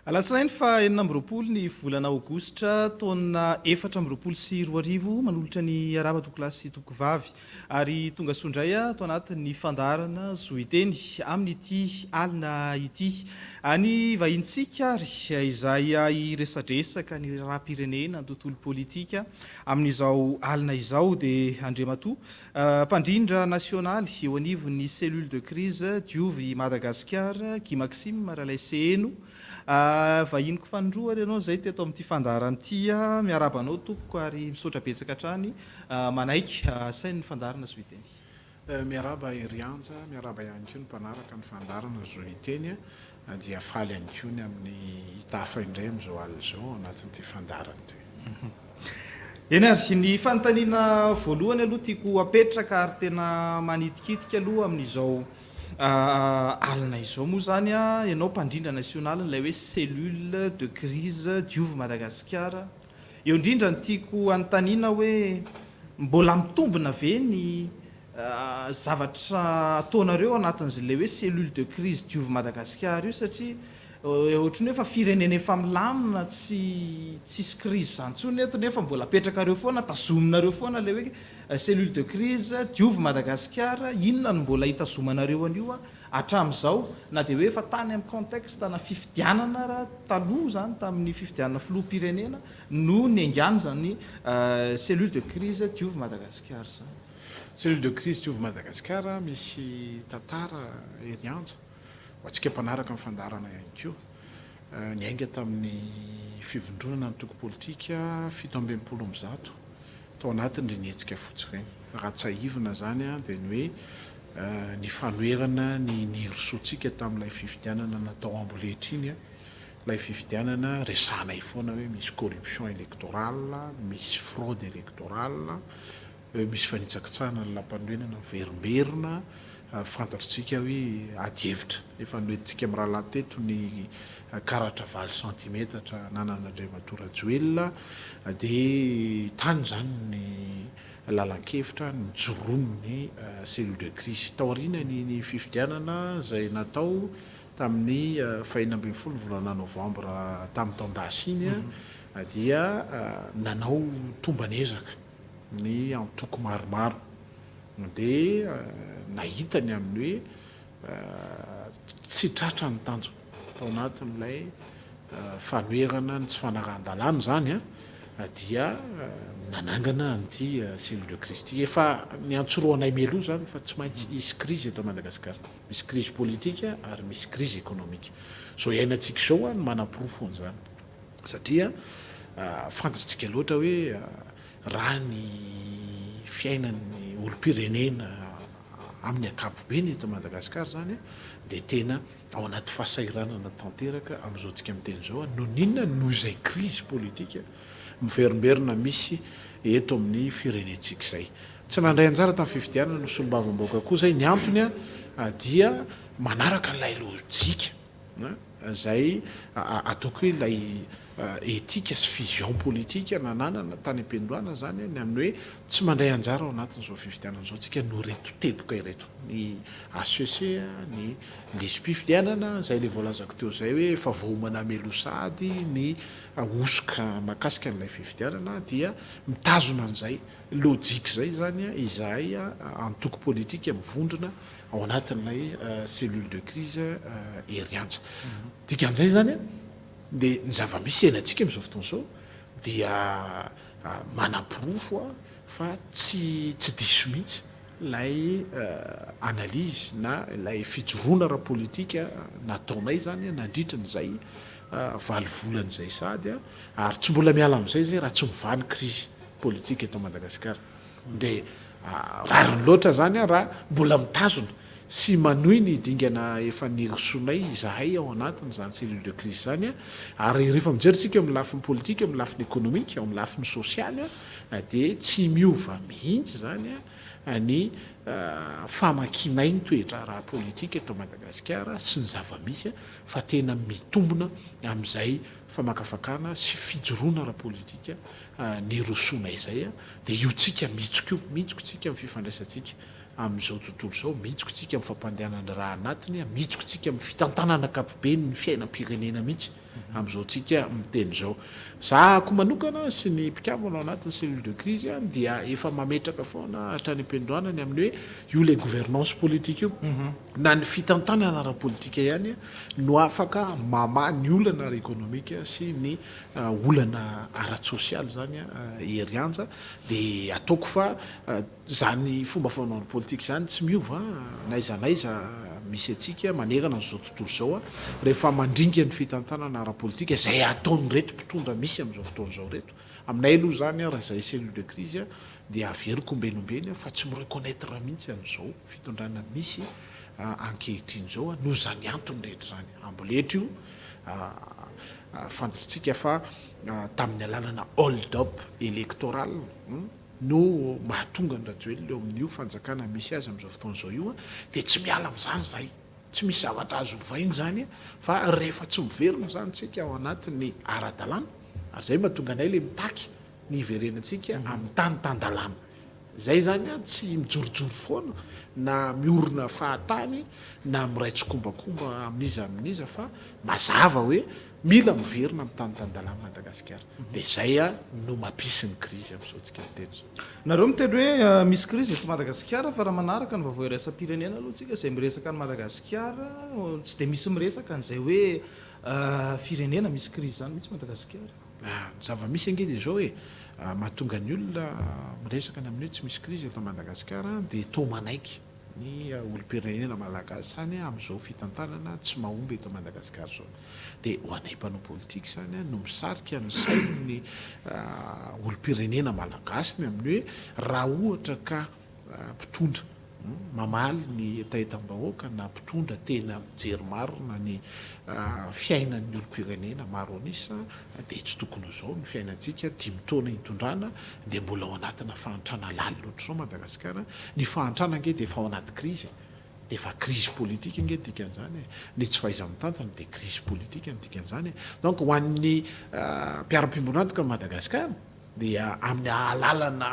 Alatsinainy faha 26 ny volana aogositra taona 2024, manolotra ny arahaba tompokolahy sy tompokovavy ary tonga soa indray ato anatin'ny fandaharana Zo Hiteny amin'ity alina ity. Ny vahintsika ary izay hiresadresaka ny raharaham-pirenena, ny tontolo politika amin'izao alina izao dia Andriamatoa Mpandrindra nasionaly eo anivon'ny Cellule de crise Diovy Madagascar, Guy Maxime Ralaiseheno. Vahiniko fanindroa ary ianao izay teto amin'ity fandaharana ity. Miarahaba anao tompoko ary misaotra betsaka hatrany manaiky asain'ny fandaharana Zo Hiteny. Miarahaba Herianja, miarahaba ihany koa ny mpanaraka ny fandaharana Zo Hiteny. Dia faly ihany koa ny amin'ny hitafa indray amin'izao alina izao ao anatin'ity fandaharana ity. Eny ary, ny fanontaniana voalohany aloha tiako apetraka ary tena manitikitika aloha amin'izao alina izao moa izany, ianao mpandrindra nasionalin'ilay hoe cellule de crise Diovy Madagasikara, eo indrindra no tiako hanontaniana hoe mbola mitombina ve ny zavatra ataonareo anatin'izay hoe cellule de crise Diovy Madagasikara io satria ohatran'ny hoe efa firenena efa milamina tsy tsisy crise izany intsony eto nefa mbola apetrakareo foana tazominareo foana ilay hoe cellule de crise Diovy Madagasikara, inona no mbola hitazomanareo an'io hatramin'izao na dia hoe efa tany amin'ny contexte ana fifidianana ara taloha izany tamin'ny fifidianana filoham-pirenena no niaingàna izany cellule de crise Diovy Madagasikara izany. Cellule de crise Diovy Madagasikara, misy tantara Hery Anja, ho antsika mpanaraka ny fandaharana ihany koa. Niainga tamin'ny fivondronana antoko politika 167 tao anatin'ireny hetsika fotsy ireny. Raha tsiahivina izany dia ny hoe ny fanoherana ny nirosoantsika tamin'ilay fifidianana natao amboletra iny, ilay fifidianana resahanay foana hoe misy corruption électorale, misy fraude électorale, hoe misy fanitsakitsahana ny lampanorenana miverimberina, fantatritsika hoe ady hevitra. Efa noentintsika mirahalahy teto ny karatra valo santimetatra ananan'Andriamatoa Rajoelina, dia tany izany ny lalan-kevitra nijoroan'ny cellule de crise. Taorian'ny fifidianana izay natao tamin'ny faha-16 ny volana novambra tamin'ny taon-dasa iny dia nanao tomban'ezaka ny antoko maromaro dia nahita ny amin'ny hoe tsy tratra ny tanjona tao anatin'ilay fanoherana ny tsy fanarahan-dalàna izany dia nanangana an'ity cellule de crise ity. Efa niantsorohanay mialoha izany fa tsy maintsy hisy crise eto Madagasikara. Misy crise politique ary misy crise économique. Izao iainantsika izao no manaporofo an'izany. Satria fantatritsika loatra hoe raha ny fiainan'ny olom-pirenena amin'ny ankapobeny eto Madagasikara izany dia tena ao anaty fahasahiranana tanteraka amin'izao tsika miteny izao. Noho ny inona? Noho izay krizy politika miverimberina misy eto amin'ny firenentsika izay. Tsy nandray anjara tamin'ny fifidianana ho solombavambahoaka koa izay. Ny antony dia manaraka ilay lojika. Izay ataoko hoe ilay éthique sy vision politique nananana tany am-piandohana izany ny amin'ny hoe tsy mandray anjara ao anatin'izao fifidianana izao tsika noho ireto teboka ireto, ny HCC, ny lisi-pifidianana, izay ilay voalazako teo izay hoe efa voaomana mialoha sahady ny hosoka mahakasika an'ilay fifidianana dia mitazona an'izay lojika izay izany izahay antoko politika mivondrona ao anatin'ilay cellule de crise Hery Antsa. Dikan'izay izany dia ny zava-misy iainantsika amin'izao fotoana izao dia manaporofo fa tsy tsy diso mihitsy ilay analyse na ilay fijoroana ara-politika nataonay izany nandritra an'izay valo volana izay sahady ary tsy mbola miala amin'izay izay raha tsy mivaha ny crise politika eto Madagasikara. Dia rariny loatra izany raha mbola mitazona sy manohy ny dingana efa nirosoanay izahay ao anatin'izany cellule de crise izany ary rehefa mijery isika eo amin'ny lafiny politika, eo amin'ny lafiny ekonomika, eo amin'ny lafiny sosialy dia tsy miova mihitsy izany ny famakianay ny toe-draharaha politika eto Madagasikara sy ny zava-misy fa tena mitombina amin'izay famakafakana sy fijoroana ara-politika nirosoana izay dia io tsika mihitsy koa, mihitsy tsika amin'ny fifandraisantsika amin'izao tontolo izao, mihitsy tsika amin'ny fampandehanana raha anatiny, mihitsy tsika amin'ny fitantanana ankapobeny ny fiainam-pirenena mihitsy. amin'izao tsika miteny izao. Zahako manokana sy ny mpikambana ao anatin'ny cellule de crise dia efa mametraka foana hatrany am-piandohana ny amin'ny hoe io ilay gouvernance politique io na ny fitantanana ara-politika ihany no afaka mamaha ny olana ara-ekonomika sy ny olana ara-tsosialy izany Hery Anja dia ataoko fa Izany fomba fanaovana politika izany tsy miova n'aiza n'aiza misy antsika manerana an'izao tontolo izao rehefa mandringa ny fitantanana ara-politika izay ataon'ireto mpitondra misy amin'izao fotoana izao ireto. Aminay aloha izany raha izahay cellule de crise dia averiko ombeny ombeny fa tsy mi-reconnaitre mihitsy an'izao fitondrana misy ankehitriny izao noho izany antony rehetra izany. Amboletra io fantatritsika fa tamin'ny alalana hold up électoral. no mahatonga an'i Rajoelina eo amin'io fanjakana misy azy amin'izao fotoana izao io dia tsy miala amin'izany izahay, tsy misy zavatra azo ovaina izany fa rehefa tsy miverina izany tsika ao anatin'ny ara-dalàna, ary izay mahatonga anay ilay mitaky ny hiverenantsika amin'ny tany tan-dalàna, izay izany tsy mijorojoro foana na miorina fahatany na miray tsikombakomba amin'iza amin'iza fa mazava hoe Mila miverina amin'ny tany tan-dalàna Madagasikara. Dia izay no mampisy ny krizy amin'izao tsika miteny izao. Nareo miteny hoe misy krizy eto Madagasikara fa raha manaraka ny vaovao iraisam-pirenena aloha tsika izay miresaka an'i Madagasikara tsy dia misy miresaka an'izay hoe firenena misy krizy izany mihitsy Madagasikara. Ny zava-misy ange dia izao e, mahatonga ny olona miresaka ny amin'ny hoe tsy misy krizy eto Madagasikara dia toa manaiky. ny olom-pirenena malagasy izany amin'izao fitantanana tsy mahomby eto Madagasikara izao. Dia ho anay mpanao politika izany no misarika ny sain'ny olom-pirenena malagasy ny amin'ny hoe raha ohatra ka mpitondra mamaly ny hetahetam-bahoaka na mpitondra tena mijery marina ny fiainan'ny olom-pirenena maro an'isa dia tsy tokony ho izao ny fiainantsika, dimy taona hitondrana dia mbola ao anatina fahantrana lalina ohatr'izao Madagasikara, ny fahantrana ange dia efa ao anaty krizy e, dia efa krizy politika ange ny dikan'izany e, ny tsy fahaiza-mitantana dia krizy politika ny dikan'izany e, donc ho an'ny mpiara-piombon'antoka amin'i Madagasikara dia amin'ny alalana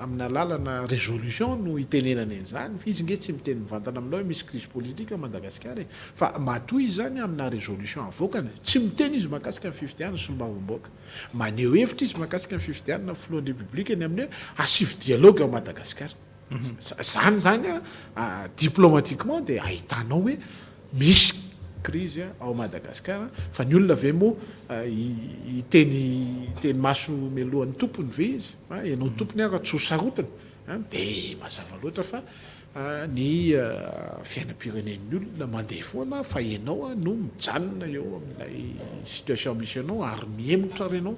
amin'ny alalana résolution no itenenany an'izany fa izy nge tsy miteny mivantana aminao hoe misy crise politique ao Madagasikara e fa matoa izy izany amina résolution avoakany tsy miteny izy mahakasika ny fifidianana solombavambahoaka maneho hevitra izy mahakasika ny fifidianana filohan'ny république ny amin'ny hoe asivo dialogue ao Madagasikara Zany zany a diplomatiquement dia ahitanao hoe misy crise ao Madagascar fa ny olona ve moa hiteny hiteny maso mialohan'ny tompony ve izy a ianao tompony ary tsy ho sarotiny a dia mazava loatra fa ny fiainam-pirenen'ny olona mandeha foana fa ianao no mijanona eo amin'ilay situation misy anao ary mihemotra ary ianao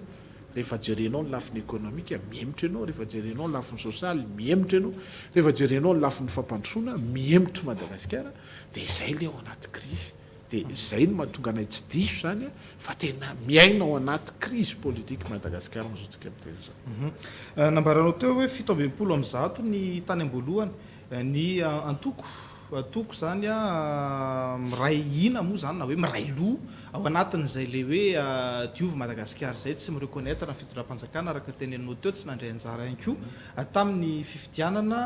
Rehefa jerenao ny lafiny ekonomika, mihemotra ianao, rehefa jerenao ny lafiny sosialy, mihemotra ianao, rehefa jerenao ny lafiny fampandrosoana, mihemotra Madagasikara, dia izay ilay ao anaty krizy. Dia izay no mahatonga anay tsy diso izany fa tena miaina ao anaty krizy politique Madagasikara amin'izao tsika miteny izao. Nambaranao teo hoe 167 ny tany am-boalohany ny antoko Antoko izany miray hina moa izany na hoe miray loha ao anatin'izay ilay hoe diovy Madagasikara izay, tsy mi-reconnaitre ny fitondram-panjakana araka ny teneninao teo, tsy nandray anjara ihany koa tamin'ny fifidianana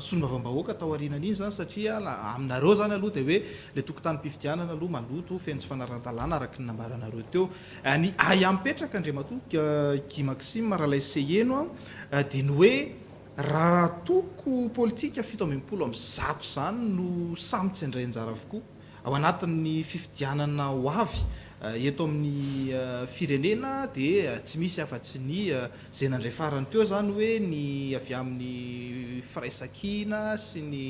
solombavambahoaka tao aorianan'iny izany satria aminareo izany aloha dia hoe ilay tokotanim-pifidianana aloha maloto, feno tsy fanarahan-dalàna araka ny nambaranareo teo. Ny ahiahy mipetraka Andriamatoa Guy Maxime Ralaiseheno dia ny hoe Raha antoko politika 167 izany no samy tsy handray anjara avokoa ao anatin'ny fifidianana ho avy eto amin'ny firenena dia tsy misy afa-tsy ny izay nandray farany teo izany hoe ny avy amin'ny Firaisankina sy ny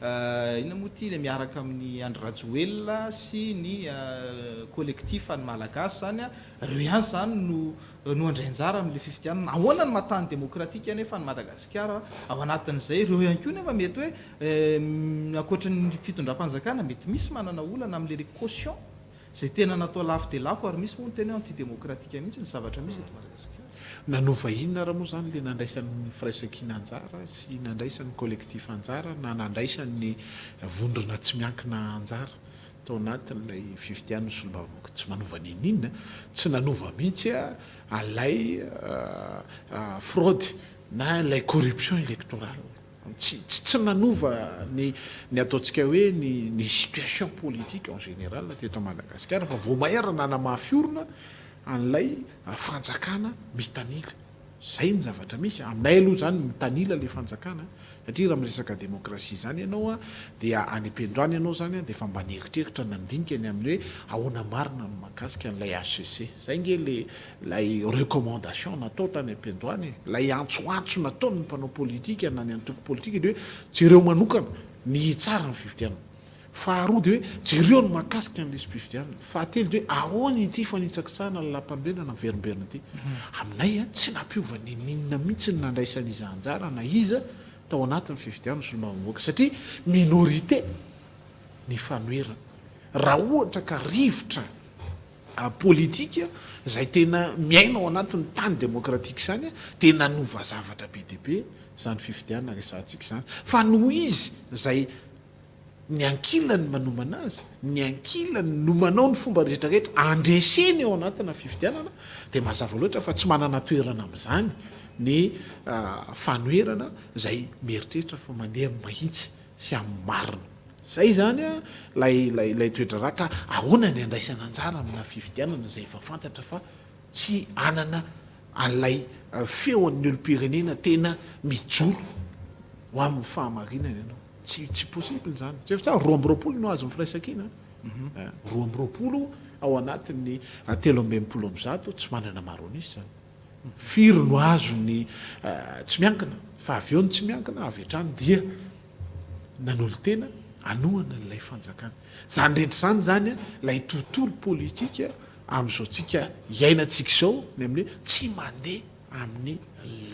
inona moa ity ilay miaraka amin'i Andry Rajoelina sy ny Collectif an'ny Malagasy izany, ireo ihany izany no no handray anjara amin'ilay fifidianana. Ahoana ny maha tany demokratika anefa an'i Madagasikara ao anatin'izay? Ireo ihany koa nefa mety hoe ankoatry ny fitondram-panjakana mety misy manana olana amin'ilay caution izay tena natao lafo dia lafo ary misy moa ny tena hoe anti-demokratika mihitsy ny zavatra misy eto Madagasikara. Nanova inona ary moa izany ilay nandraisan'ny firaisankina anjara sy nandraisan'ny collectif anjara na nandraisan'ny vondrona tsy miankina anjara? Tao anatin'ilay fifidianana solombavambahoaka tsy manova n'inon'inona, tsy nanova mihitsy ilay fraude na ilay corruption électorale. Tsy tsy nanova ny ny ataontsika hoe ny ny situation politique en général teto Madagasikara fa vao may ary nanamafy orina an'ilay fanjakana mitanila. Zay ny zavatra misy. Aminay aloha zany mitanila le fanjakana satria raha miresaka demokrasia zany ianao dia any am-piandohana ianao zany dia efa mba nieritreritra nandinika ny amin'ny hoe ahoana marina ny mahakasika an'ilay HCC. Zay nge le Ilay recommandation natao tany am-piandohana e, ilay antsoantso nataon'ny mpanao politika na ny antoko politika dia hoe jereo manokana ny hitsara ny fifidianana. Faharoa dia hoe jereo ny mahakasika ny lisi-pifidianana. Fahatelo dia hoe ahoana ity fanitsakitsahana lalàmpanorenana miverimberina ity. Aminay tsy nampiova n'inon'inona mihitsy ny nandraisan'iza anjara na iza tao anatin'ny fifidianana solombavambahoaka satria minorité ny fanoherana. Raha ohatra ka rivotra politika izay tena miaina ao anatin'ny tany demokratika izany dia nanova zavatra be dia be izany fifidianana resahantsika izany. Fa noho izy izay ny ankilany manomana azy, ny ankilany no manao ny fomba rehetra rehetra handreseny ao anatina fifidianana dia mazava loatra fa tsy manana toerana amin'izany ny fanoherana izay mieritreritra fa mandeha amin'ny mahitsy sy amin'ny marina. Izay izany ilay ilay ilay toe-draharaha ka ahoana ny handraisana anjara amina fifidianana izay efa fantatra fa tsy hanana an'ilay feon'ny olom-pirenena tena mijoro ho amin'ny fahamarinana ianao. Tsy tsy possible izany. Tsy efa tsara, 22 no azon'ny firaisankina an. 22 ao anatin'ny 163 tsy manana maro an'isa izany. Firy no azon'ny tsy miankina? Fa avy eo ny tsy miankina avy hatrany dia nanolo-tena hanohana an'ilay fanjakana. Izany rehetra izany izany ilay tontolo politika amin'izao tsika iainantsika izao ny amin'ny hoe tsy mandeha amin'ny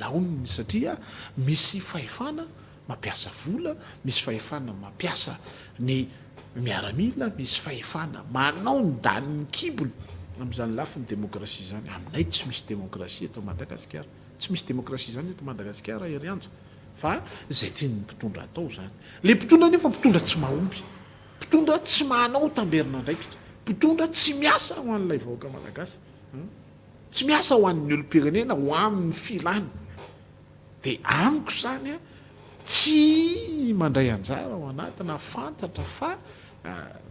laoniny satria misy fahefana mampiasa vola, misy fahefana mampiasa ny miaramila, misy fahefana manao ny danin'ny kibony amin'izany lafiny demokrasia izany. Aminay tsy misy demokrasia eto Madagasikara. Tsy misy demokrasia izany eto Madagasikara Hery Anja fa izay tian'ny mpitondra atao izany. Ilay mpitondra anefa mpitondra tsy mahomby, mpitondra tsy manao tamberin'andraikitra, mpitondra tsy miasa ho an'ilay vahoaka malagasy, tsy miasa ho an'ny olom-pirenena, ho amin'ny filany. Dia amiko izany an, tsy mandray anjara ao anatina fantatra fa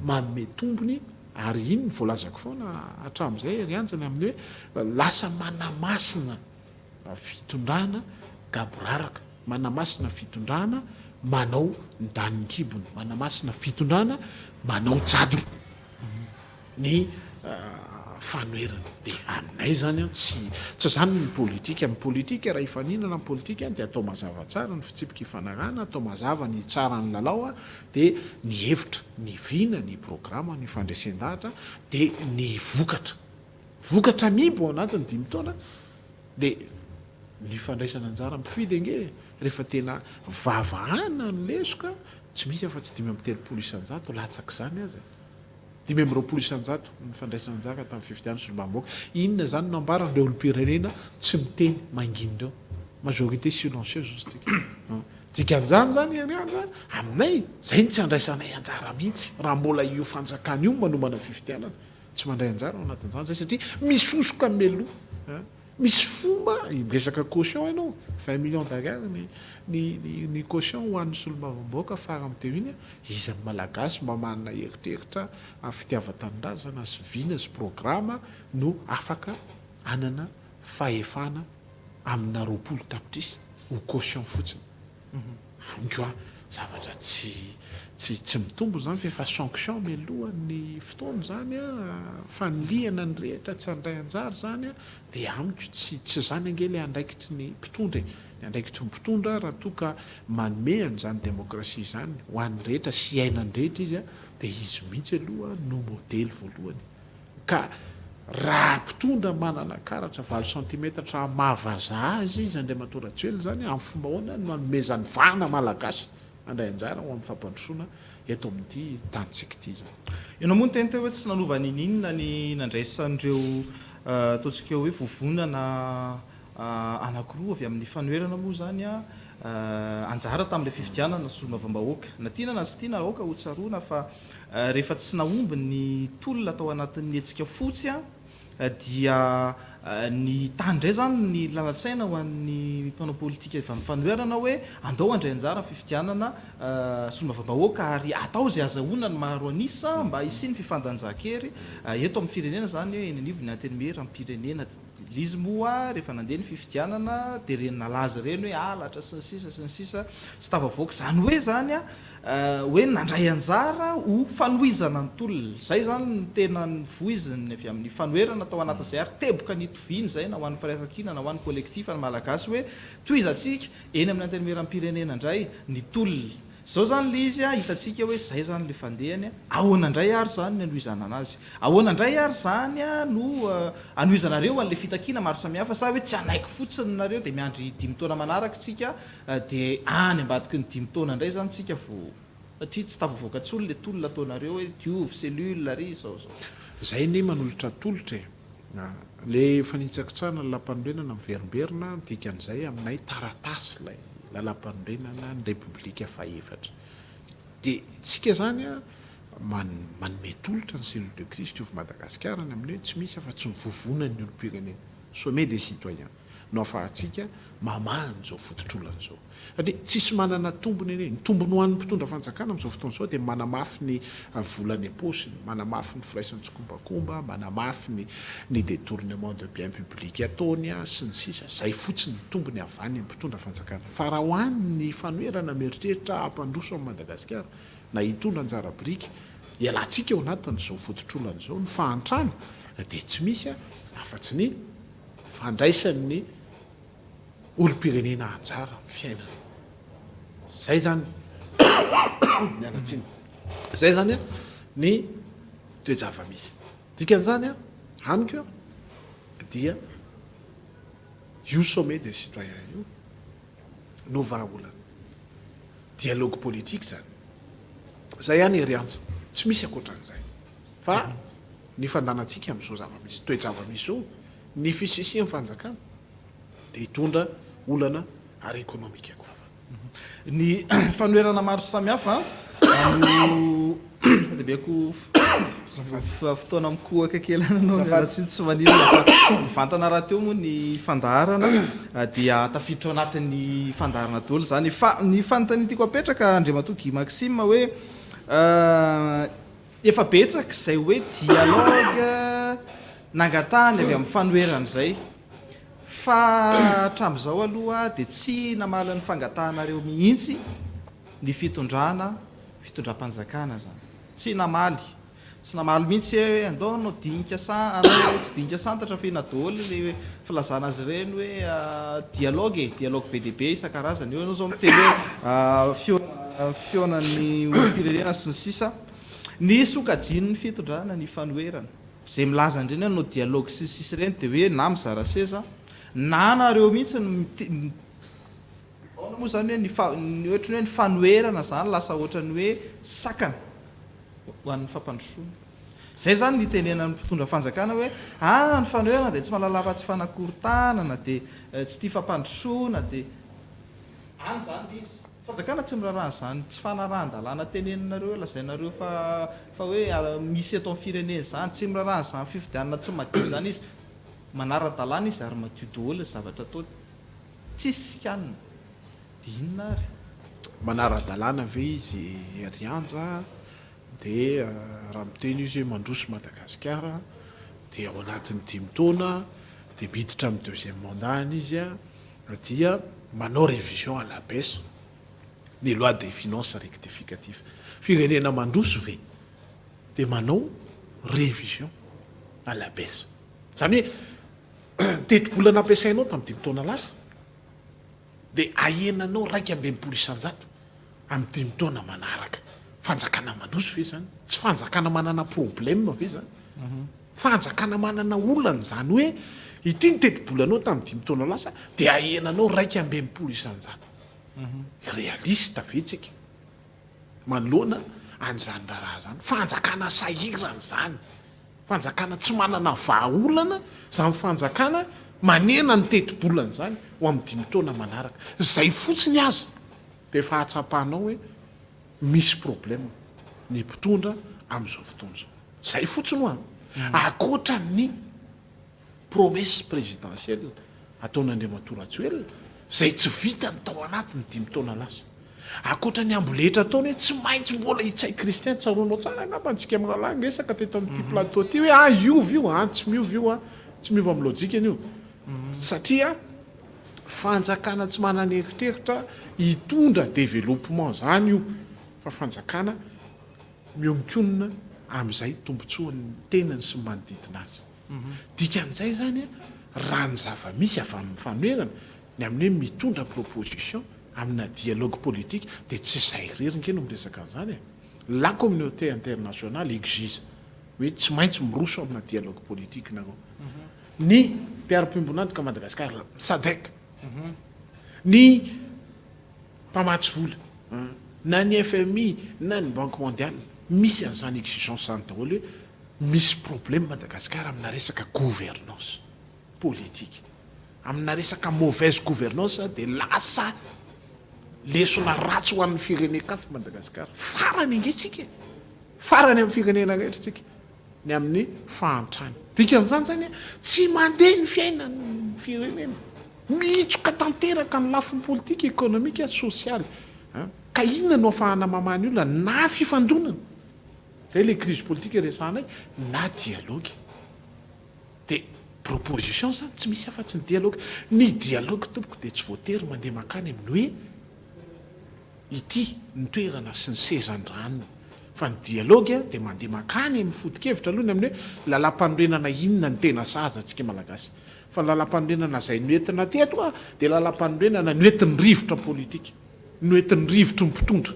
manome tombony ary iny no voalazako foana hatramin'izay ry Anja ny amin'ny hoe lasa manamasina fitondrana gaboraraka, manamasina fitondrana manao ny danin'ny kibony, manamasina fitondrana manao jadona. ny fanoherana. Dia aminay izany an, tsy tsy izany ny politika. Ny politika raha hifaninana ny politika dia atao mazava tsara ny fitsipika ifanarahana, atao mazava ny tsara ny lalao dia ny hevitra, ny vina, ny programa, ny fandresen-dahatra dia ny vokatra. Vokatra miiba ao anatin'ny dimy taona dia ny fandraisana anjara mpifidy ange rehefa tena vavahana ny lesoka tsy misy afa-tsy 35% latsak'izany aza e. 25% ny fandraisana anjara tamin'ny fifidianana solombavambahoaka. Inona izany no ambaran'ireo olom-pirenena tsy miteny mangina ireo? Majorité silencieuse hozy tsika. Dikan'izany izany ry Andry a, aminay, izay no tsy andraisanay anjara mihitsy raha mbola io fanjakana io no manomana fifidianana. Tsy mandray anjara ao anatin'izany izay satria misy hosoka mialoha. Misy fomba, miresaka caution ianao, 20 millions d'ariary ny ny ny ny caution ho an'ny solombavambahoaka farany teo iny, iza amin'ny Malagasy mba manana eritreritra amin'ny fitiavan-tanindrazana sy vina sy programa no afaka hanana fahefana amina 20 tapitrisa ho caution fotsiny? Amiko an, zavatra tsy tsy tsy mitombina izany fa efa sanction mialohan'ny fotoana izany an, fanilihana ny rehetra tsy handray anjara izany an, dia amiko tsy tsy izany ange ilay andraikitry ny mpitondra e, ny andraikitry ny mpitondra raha toa ka manome an'izany demokrasia izany ho an'ny rehetra sy iainan'ny rehetra izy an, dia izy mihitsy aloha no modely voalohany. Ka raha mpitondra manana karatra valo santimetatra hamaha vazaha azy izy Andriamatoa Rajoelina izany amin'ny fomba ahoana no hanomezany vahana Malagasy handray anjara ho amin'ny fampandrosoana eto amin'ity tanintsika ity izany. Ianao moa niteny teo hoe tsy nanova ninininona ny nandraisan'ireo ataontsika hoe vovonana anankiroa avy amin'ny fanoherana moa izany anjara tamin'ilay fifidianana solombavambahoaka. Na tiana na tsy tiana aoka ho tsaroana fa Rehefa tsy nahomby ny tolona tao anatin'ny hetsika fotsy dia Ny tany indray izany ny lalan-tsaina ho an'ny mpanao politika avy amin'ny fanoherana hoe andao handray anjara amin'ny fifidianana solombavambahoaka ary atao izay azahoana ny maro an'isa mba hisian'ny fifandanjan-kery eto amin'ny firenena izany hoe eny anivon'ny antenimierampirenena. Ilay izy moa rehefa nandeha ny fifidianana dia ireny nalaza ireny hoe halatra sy ny sisa sy ny sisa tsy tafavoaka. Izany hoe izany hoe nandray anjara ho fanohizana ny tolona. Izay izany no tena novoiziny avy amin'ny fanoherana tao anatin'izay ary teboka nitoviana izay na ho an'ny firaisankina na ho an'ny collectif ny Malagasy hoe tohizantsika eny amin'ny antenimierampirenena indray ny tolona. Izao izany ilay izy, hitantsika hoe izay izany ilay fandehany, ahoana indray ary izany ny hanohizana anazy? Ahoana indray ary izany no hanohizanareo an'ilay fitakiana maro samihafa sa hoe tsy hanaiky fotsiny nareo dia miandry dimy taona manaraka isika Dia any ambadiky ny dimy taona indray izany tsika vao, satria tsy tafavoaka intsony ilay tolona ataonareo hoe diovy cellule ary izao izao. Zay anie manolotra tolotra e! Le fanitsakitsahana ny lampanorenana miverimberina, ny dikan'izay aminay taratasy ilay lalampanorenana ny repoblika fahefatra. Dia tsika zany an manome tolotra ny cellule de crise diovy Madagasikara ny amin'ny hoe tsy misy afa-tsy ny vovonan'ny olom-pirenena, sommet des citoyens. no afahantsika mamaha an'izao fototr'olana izao. Satria tsisy manana tombony anie. Ny tombony ho an'ny mpitondra fanjakana amin'izao fotoana izao dia manamafy ny vola any am-paosiny, manamafy ny firaisan-tsikombakomba, manamafy ny ny détournement de biens publics ataony sy ny sisa Izay fotsiny ny tombony avy any amin'ny mpitondra fanjakana. Fa raha ho an'ny fanoherana mieritreritra hampandroso an'i Madagasikara na hitondra anjara biriky hialantsika ao anatin'izao fototr'olana izao, ny fahantrana dia tsy misy afa-tsy ny fandraisan'ny olom-pirenena anjara amin'ny fiainana. Izay izany, miala tsiny, izay izany ny toe-java-misy. Dikan'izany amiko dia io sommet des citoyens io no vahaolana. Dialogue politique izany. Izay ihany ry Antsa, tsy misy ankoatran'izay. Fa ny fandanantsika amin'izao zava-misy, toe-java-misy izao, ny fisisihan'ny fanjakana dia hitondra olana ara-ekonomika goavana. Ny fanoherana maro samihafa no fandebeko fotoana mikohaka kely any anao, miala tsiny tsy maninona fa mivantana rahateo moa ny fandaharana dia tafiditra ao anatin'ny fandaharana daholo izany. Fa ny fanontaniana tiako apetraka Andriamatoa Guy Maxime hoe Efa betsaka izay hoe dialogue nangatahany avy amin'ny fanoherana izay. Fa hatramin'izao aloha dia tsy namaly ny fangatahanareo mihitsy ny fitondrana, fitondram-panjakana izany. Tsy namaly. Tsy namaly mihitsy hoe andao hanao dinika sa hanao tsy dinika santatra fa inona daholo ilay filazana azy ireny hoe dialogue e, dialogue be dia be isan-karazany. Eo ianao izao miteny hoe fihaonan'ny olom-pirenena sy ny sisa. Ny sokajian'ny fitondrana ny fanoherana, izay milaza an'ireny hoe hanao dialogue sy ny sisa ireny dia hoe na mizara seza na nareo mihitsy no mite-, ahoana moa izany hoe ny fa-, ny ohatran'ny hoe ny fanoherana izany lasa ohatran'ny hoe sakana ho an'ny fampandrosoana. Izay izany ny itenenan'ny mpitondra fanjakana hoe ah ny fanoherana dia tsy mahalala afa-tsy fanakorontanana dia tsy tia fampandrosoana dia. Any izany ilay izy. Fanjakana tsy miraharaha an'izany tsy fanarahan-dalàna teneninareo lazainareo fa fa hoe misy eto amin'ny firenena izany. Tsy miraharaha an'izany fifidianana tsy madio izany izy. Manara-dalàna izy ary madio daholo ny zavatra ataony. Tsisy sikanina. Dia inona ary? Manara-dalàna ve izy ry Anja? Dia raha miteny izy hoe mandroso Madagasikara dia ao anatin'ny dimy taona dia miditra amin'ny deuxième mandat-ny izy dia manao révision à la baisse ny loi des finances rectificatif. Firenena mandroso ve dia manao révision à la baisse? Izany hoe tetibola nampiasainao tamin'ny dimy taona lasa dia ahenanao 61% amin'ny dimy taona manaraka. Fanjakana mandroso ve izany? Tsy fanjakana manana problème ve izany? Fanjakana manana olana izany hoe ity ny tetibolanao tamin'ny dimy taona lasa dia ahenanao 61%. Réaliste ve tsika manoloana an'izany raharaha izany? Fanjakana sahirana izany. Fanjakana tsy manana vahaolana izany fanjakana manena ny tetibolany izany ho amin'ny dimy taona manaraka. Izay fotsiny aza dia efa ahatsapanao hoe misy problème ny mpitondra amin'izao fotoana izao. Izay fotsiny hoa. Ankoatra ny. promesse présidentielle ataon'Andriamatoa Rajoelina izay tsy vitany tao anatin'ny dimy taona lasa. Ankoatra ny amboletra ataony hoe tsy maintsy mbola i Ntsay Christian, tsaroanao tsara angamba antsika mirahalahy niresaka teto amin'ity plateau ity hoe ah hiova io, ah tsy miova io ah, tsy miova amin'ny lojikany io satria fanjakana tsy manana eritreritra hitondra développement izany io fa fanjakana mionkonona amin'izay tombotsoan'ny tenany sy ny manodidina azy. Dikan'izay izany raha ny zava-misy avy amin'ny fanoherana, ny amin'ny hoe mitondra proposition amina dialogue politique dia tsy izahay irery nge no miresaka an'izany e! La communauté internationale exige hoe tsy maintsy miroso amina dialogue politique nareo. Ny mpiara-piombon'antoka Madagascar, Sadec, ny mpamatsy vola, na ny FMI na ny Banque mondiale, misy an'izany exigence izany daholo hoe misy problème Madagascar amina resaka gouvernance politique. Amina resaka mauvaise gouvernance dia lasa lesona ratsy ho an'ny firenen-kafa Madagascar. Farany ange tsika e! Farany amin'ny firenena rehetra tsika ny amin'ny fahantrana. Dikan'izany zany tsy mandeha ny fiainan'ny firenena. Mihitsoka tanteraka ny lafiny politika, ekonomika, sosialy. Ka inona no afahana mamaha ny olana? Na fifandonana, zay le crise politique resahanay, na dialogue. Dia proposition zany tsy misy afa-tsy ny dialogue. Ny dialogue tompoko dia tsy voatery mandeha mankany amin'ny hoe ity ny toerana sy ny sezan-dranona. Fa ny dialogue dia mandeha mankany amin'ny foto-kevitra aloha ny amin'ny hoe lalam-panorenana inona no tena sahaza antsika Malagasy. Fa ny lalam-panorenana izay noentina teto dia lalam-panorenana noentin'ny rivotra politika, noentin'ny rivotry ny mpitondra.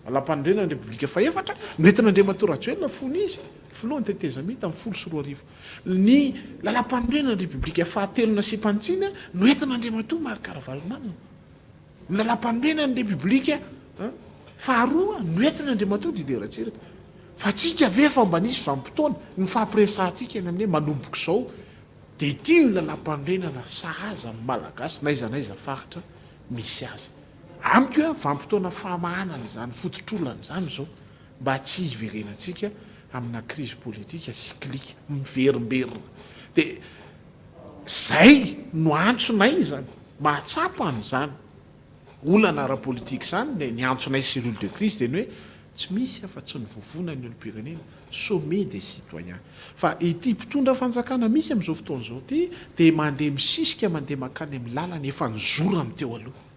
Lalàmpanorenana ny Repoblika fahefatra noentin'Andriamatoa Rajoelina fony izy filohan'ny tetezamita amin'ny 2010. Ny Lalàmpanorenana ny Repoblika fahatelo nasiam-panitsiana noentin'Andriamatoa Marc Ravalomanana. Ny Lalàmpanorenana ny Repoblika faharoa noentin'Andriamatoa Didier Ratsiraka. Fa tsika ve efa mba nisy vanim-potoana nifampiresahantsika ny amin'ny hoe manomboka izao dia ity ny Lalàmpanorenana sahaza ny Malagasy n'aiza n'aiza faritra misy azy. Amiko a, vanim-potoana famahanana izany fototr'olana izany izao mba tsy hiverenantsika amina crise politika cyclique miverimberina. Dia izay no antsonay izany, mahatsapa an'izany olana ara-politika izany, ny ny antsonay cellule de crise dia ny hoe tsy misy afa-tsy ny vovonan'ny olom-pirenena, sommet des citoyens. Fa ity mpitondra fanjakana misy amin'izao fotoana izao ity dia mandeha misisika mandeha mankany amin'ny lalana efa nizorany teo aloha.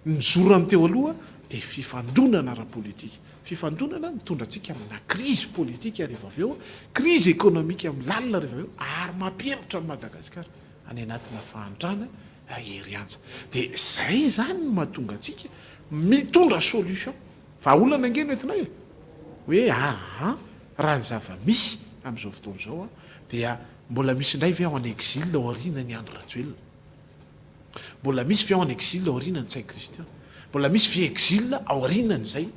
Ny nizorany teo aloha dia fifandonana ara-politika. Fifandonana mitondra antsika amina crise politika rehefa avy eo, crise économique lalina rehefa avy eo ary mampihemotra an'i Madagasikara any anatina fahantrana hery anja. Dia izay izany no mahatonga antsika mitondra solution. Vahaolana ange no entinay e! Hoe aa raha ny zava-misy amin'izao fotoana izao dia mbola misy indray ve ao en exil aorianan'i Andry Rajoelina? Mbola misy ve ao en exil aorianan'i Ntsay Christian? Mbola misy ve exil aorianan'izay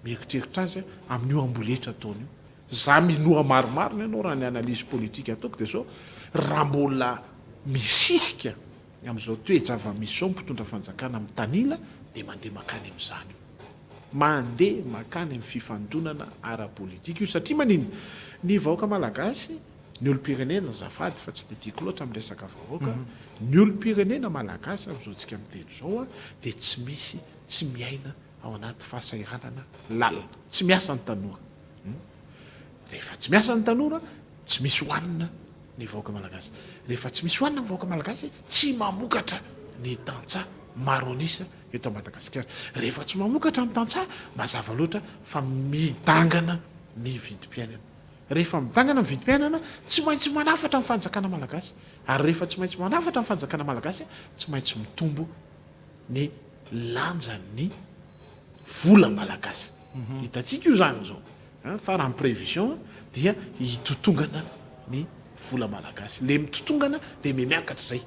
mieritreritra azy amin'io amboletra ataony io? Za minoa marimarina ianao raha ny analyse politique ataoko dia zao, raha mbola misisika amin'izao toe-java-misy izao ny mpitondra fanjakana mitanila dia mandeha mankany amin'izany io. Mandeha mankany amin'ny fifandonana ara-politika io satria maninona? Ny vahoaka malagasy, ny olom-pirenena azafady fa tsy dia tiako loatra miresaka vahoaka, ny olom-pirenena malagasy amin'izao tsika miteny izao dia tsy misy tsy miaina ao anaty fahasahiranana lalina. Tsy miasa ny tanora. Rehefa tsy miasa ny tanora, tsy misy hohanina ny vahoaka malagasy. Rehefa tsy misy hohanina ny vahoaka malagasy, tsy mamokatra ny tantsaha maro an'isa eto Madagasikara. Rehefa tsy mamokatra ny tantsaha, mazava loatra fa midangana ny vidim-piainana. Rehefa midangana ny vidim-piainana, tsy maintsy manafatra ny fanjakana malagasy. Ary rehefa tsy maintsy manafatra ny fanjakana malagasy, tsy maintsy mitombo ny lanjan'ny vola malagasy. Hitantsika io izany izao fa raha ny prévision dia hitotongana ny vola malagasy. Le mitotongana dia mihamiakatra izay.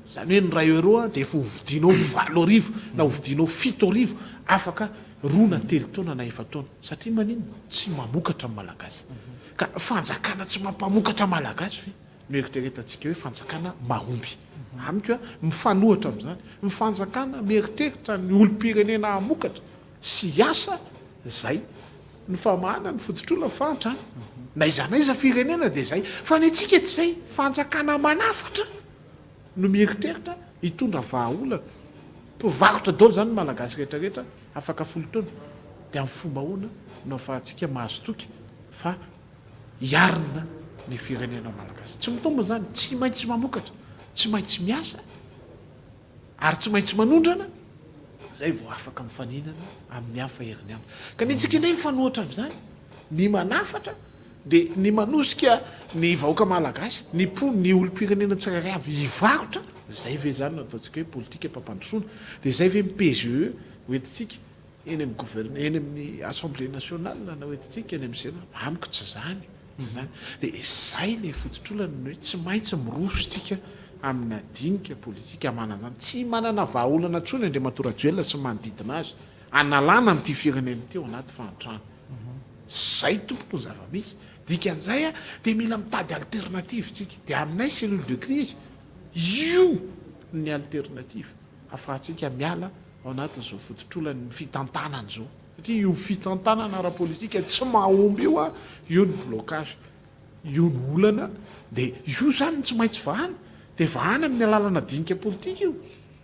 Izany hoe ny iray euro dia efa hovidianao 8000 na hovidianao 7000 afaka roa na telo taona na efa-taona. Satria maninona? Tsy mamokatra ny malagasy. Ka fanjakana tsy mampamokatra malagasy ve no eritreretantsika hoe fanjakana mahomby? Amiko mifanohitra amin'izany. Ny fanjakana mieritreritra ny olom-pirenena hamokatra sy hiasa izay ny famahana ny fototr'olona fahantrana. N'aiza n'aiza firenena dia izay. Fa ny antsika tsy izay. Fanjakana manafatra no mieritreritra hitondra vahaolana. Mpivarotra daholo izany ny Malagasy rehetra rehetra afaka folo taona. Dia amin'ny fomba ahoana no ahafahantsika mahazo toky fa hiarina ny firenena Malagasy? Tsy mitombina izany. Tsy maintsy mamokatra, tsy maintsy miasa ary tsy maintsy manondrana izay vao afaka mifaninana amin'ny hafa herin'ny andro. Ka ny antsika indray mifanohitra amin'izany, ny manafatra dia ny manosika ny vahoaka Malagasy, ny mponina, ny olom-pirenena tsirairay avy hivarotra, izay ve izany no ataontsika hoe politikam-pampandrosoana? Dia izay ve ny PGE hoentintsika eny amin'ny gouverne, eny amin'ny Assemblée nationale na hoentintsika eny amin'ny Sénat? Amiko tsy izany. Tsy izany. Dia izay ilay fototr'olana ny hoe tsy maintsy miroso isika amina dinika politika manana izany. Tsy manana vahaolana intsony Andriamatoa Rajoelina sy ny manodidina azy hanalana an'ity firenena ity ao anaty fahantrana. Izay tompoko ny zava-misy. Dikan'izay dia mila mitady alternative isika. Dia aminay cellule de crise, io ny alternative ahafahantsika miala ao anatin'izao fototr'olan'ny fitantanana izao. Satria io fitantanana ara-politika tsy mahomby io an, io ny blocage, io ny olana, dia io izany no tsy maintsy vahana, dia vahana amin'ny alalana dinika politika io,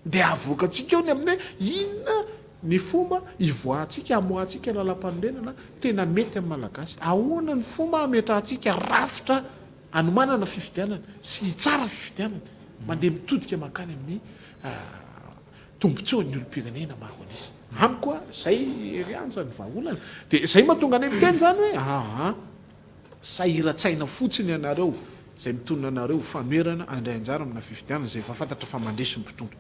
dia avoakantsika eo ny amin'ny hoe inona ny fomba hivoahantsika, hamoahantsika lalampanorenana tena mety amin'ny Malagasy, ahoana ny fomba hametrahantsika rafitra hanomanana fifidianana sy hitsara fifidianana, mandeha mitodika mankany amin'ny tombotsoan'ny olom-pirenena maro an'isa. Amiko a, zay ry Anja ny vahaolana. Dia zay mahatonga anay miteny zany hoe aa, sahiran-tsaina fotsiny ianareo izay mitonona anareo ho fanoherana handray anjara amina fifidianana izay efa fantatra fa mandresy ny mpitondra.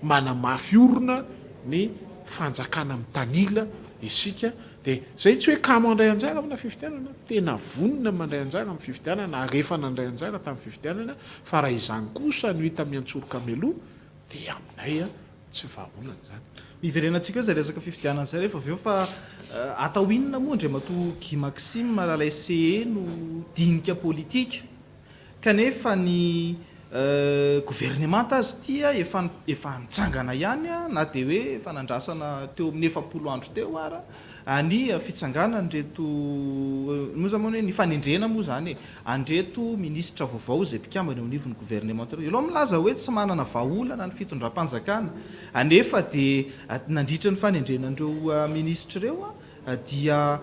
Manamafy orina ny fanjakana mitanila isika dia zay tsy hoe kamo handray anjara amina fifidianana, tena vonona mandray anjara amin'ny fifidianana ary efa nandray anjara tamin'ny fifidianana fa raha izany kosa no hita miantsoroka mialoha Dia aminay tsy vahaolana izany. Hiverenantsika eo izay resaka fifidianana izay rehefa avy eo fa atao inona moa Andriamatoa Guy Maxime Ralay-CE no dinika politika kanefa ny governemanta aza ity efa efa nitsangana ihany na dia hoe efa nandrasana teo amin'ny 40 andro teo ara ny fitsanganan'ireto moa izany moa ny hoe ny fanendrena moa izany e an'ireto minisitra vaovao izay mpikambana eo anivon'ny governemanta ireo. Ianao milaza hoe tsy manana vahaolana ny fitondram-panjakana, anefa dia nandritra ny fanendrena an'ireo minisitra ireo dia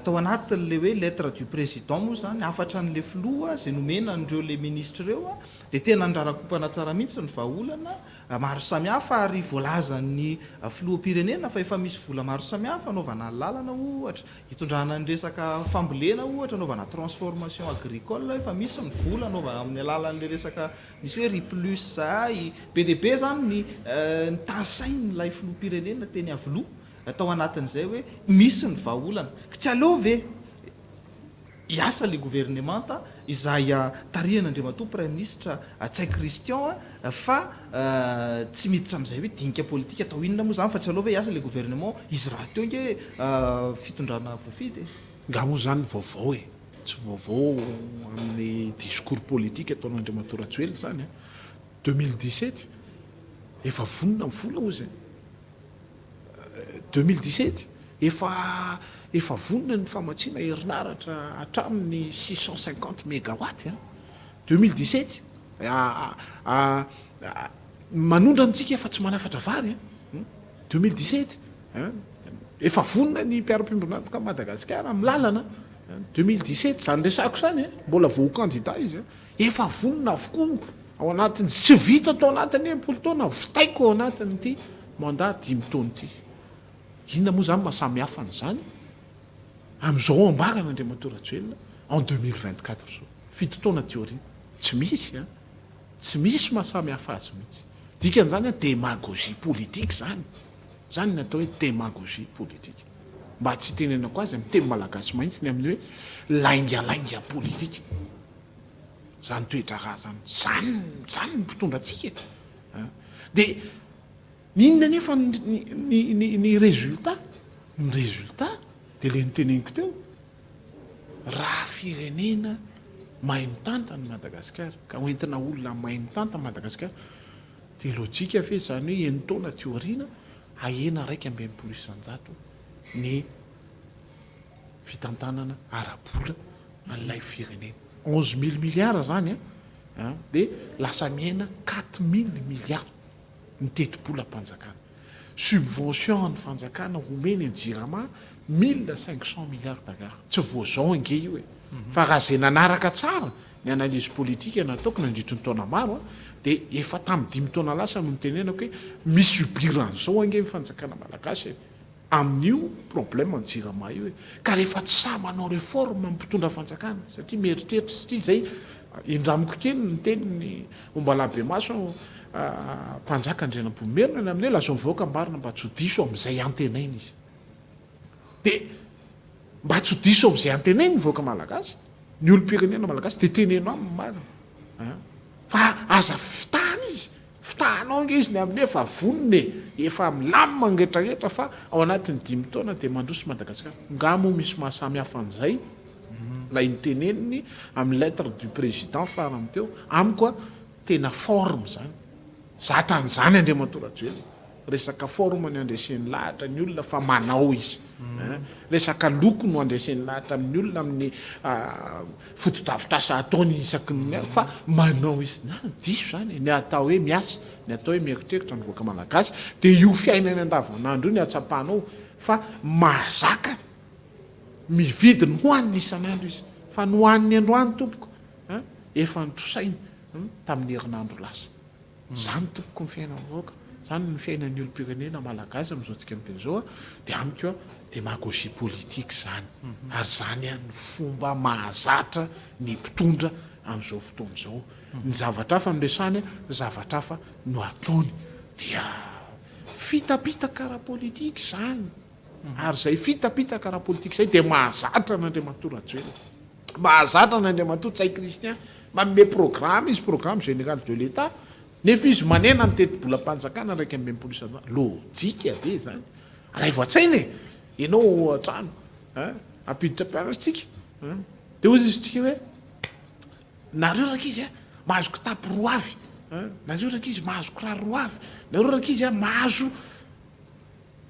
tao anatin'ilay hoe lettre du président moa izany, hafatra an'ilay filoha izay nomena an'ireo ilay minisitra ireo dia tena nirarakompana tsara mihitsy ny vahaolana maro samihafa ary voalazan'ny filoham-pirenena fa efa misy vola maro samihafa anaovana lalana ohatra, Hitondrana ny resaka fambolena ohatra, anaovana transformation agricole, efa misy ny vola anaovana amin'ny alalan'ilay resaka misy hoe riz plus zay, be dia be izany ny ny tanisain'ilay filoham-pirenena teny Iavoloha tao anatin'izay hoe misy ny vahaolana. Ka tsy aleo ve hiasa ilay governemanta izay tarihan'Andriamatoa Praiminisitra Ntsay Christian fa tsy miditra amin'izay hoe dinika politika atao inona moa izany fa tsy aleo ve hiasa ilay gouvernement, izy rahateo ange fitondrana voafidy e. Nga moa izany vaovao e? Tsy vaovao amin'ny discours politique ataon'Andriamatoa Rajoelina izany a! 2017 efa vonona ny vola hozy e! 2017 efa efa vonona ny famatsiana herinaratra hatramin'ny 650 megawatt a! 2017 Manondra antsika fa tsy manafatra vary an! 2017 efa vonona ny mpiara-piombon'antoka amin'i Madagasikara amin'ny lalana an! 2017 izany resahako izany an! Mbola vao ho kandida izy an! Efa vonona avokoa ao anatin'ny, tsy vita tao anatin'ny 60 taona, vitaiko ao anatin'ity mandat dimy taona ity. Inona moa izany maha samy hafa an'izany amin'izao ambaran'Andriamatoa Rajoelina en 2024 izao, fito taona aty aoriana? Tsy misy an! Tsy misy maha samy hafa azy mihitsy. Dikan'izany an, demagogie politique izany. Izany ny atao hoe demagogie politique. Mba tsy hitenenako azy amin'ny teny malagasy mahitsy ny amin'ny hoe laingalainga politika. Izany toe-draharaha izany. Izany, izany ny mpitondra antsika e. Dia inona anefa ny, ny, ny, ny résultat? Ny résultat dia ilay noteneniko teo. Raha firenena mahay mitantana i Madagasikara, ka hoentina olona mahay mitantana Madagasikara, dia lojika ve izany hoe enin-taona aty aoriana hahena 61% ny fitantanana ara-bola? an'ilay firenena. 11 000 milliards zany a, dia lasa mihena 4000 milliards ny tetibolam-panjakana. Subvention ny fanjakana omeny ny Jirama 1500 milliards d'ariary. Tsy voazao ange io e, fa raha zay nanaraka tsara ny analyse politique nataoko nandritry ny taona maro a, dia efa tamin'ny 5 taona lasa no nitenenako hoe misy ubiran'izao ange ny fanjakana malagasy e amin'io problème ny Jirama io e. Ka rehefa tsy sahy manao réforme mpitondra fanjakana satria mieritreritra, satria zay indramiko kely ny teniny ombalabe maso mpanjaka Andrianampoinimerina ny amin'ny hoe lazao mivoaka marina mba tsy ho diso amin'izay antenaina izy, dia mba tsy ho diso amin'izay antenainy ny vahoaka malagasy, ny olom-pirenena malagasy, dia teneno aminy marina fa aza fitahana izy. Fitahanao ange izy ny amin'ny efa vonona e, efa milamina ny rehetrarehetra fa ao anatin'ny 5 taona dia mandroso Madagasikara. Nga moa misy mahasamy hafa an'izay ilay niteneniny amin'ny lettre du président farany teo? Amiko a, tena forme zany, zatra an'izany Andriamatoa Rajoelina, resaka forme ny andreseny lahatra ny olona fa manao izy, resaka loko no andreseny lahatra amin'ny olona amin'ny fotodrafitrasa ataony isaky ny fa manao izy. Na diso zany ny atao hoe miasa, ny atao hoe mieritreritra ny vahoaka malagasy, dia io fiainany andavanandro io ny atsapanao fa mahazaka mividy ny hoaniny isan'andro izy, fa ny hoaniny androany tompoko efa nitrosainy tamin'ny herinandro lasa. Zany tompoko ny fiainan'ny vahoaka zany, ny fiainan'ny olom-pirenena malagasy amin'izao tsika miteny zao a, dia amiko a démagogie politique zany, ary zany a ny fomba mahazatra ny mpitondra amin'izao fotoana izao. Ny zavatra hafa no resahany a, zavatra hafa no ataony, dia fitapitaka ara-politique zany, ary zay fitapitaka ara-politique zay dia mahazatra an'Andriamatoa Rajoelina, mahazatra an'Andriamatoa Ntsay Christian. Manome programme izy, programme général de l'État, nefa izy manena ny tetibolam-panjakana 61%. Lojika be zany. Alaivo an-tsaina e, ianao an-trano ampiditra mpianatra tsika, dia hoy izy tsika hoe nareo rankizy a mahazo kitapo roa avy, nareo rankizy mahazo kiraro roa avy, nareo rankizy a mahazo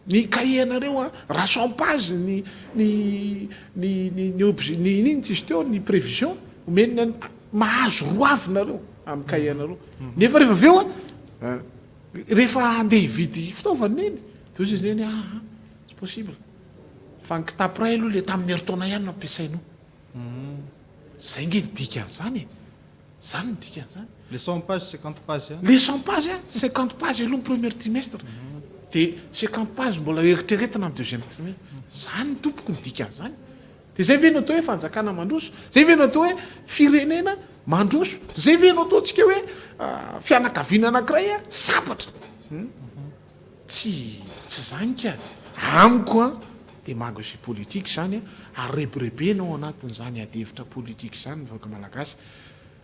ny cahier anareo a raha 100 page ny ny ny ny ny objet ny iny tsisy teo ny prévision omeny ny mahazo roa avy nareo amin'ny cahier anareo. Nefa rehefa avy eo a, rehefa andeha hividy fitaovana iny, de hoy izy neny: "Ah, tsy possible fa ny kitapo ray aloha le tamin'ny herintaona ihany no ampiasainao." Zay nge ny dikan'izany e, zany ny dikan'izany. Le 100 page, 50 page ihany. Le 100 page a, 50 page aloha ny premier trimestre, de 50 page mbola eritreretina amin'ny deuxième trimestre. Zany tompoko ny dikan'izany. De zay ve no atao hoe fanjakana mandroso? Zay ve no atao hoe firenena mandroso? Zay ve no ataontsika hoe fianakaviana anankiray a sambatra? Tsy zany ka. Amiko a démagogie politique zany a, ary rebirebena ao anatin'izany adihevitra politique zany ny vahoaka malagasy.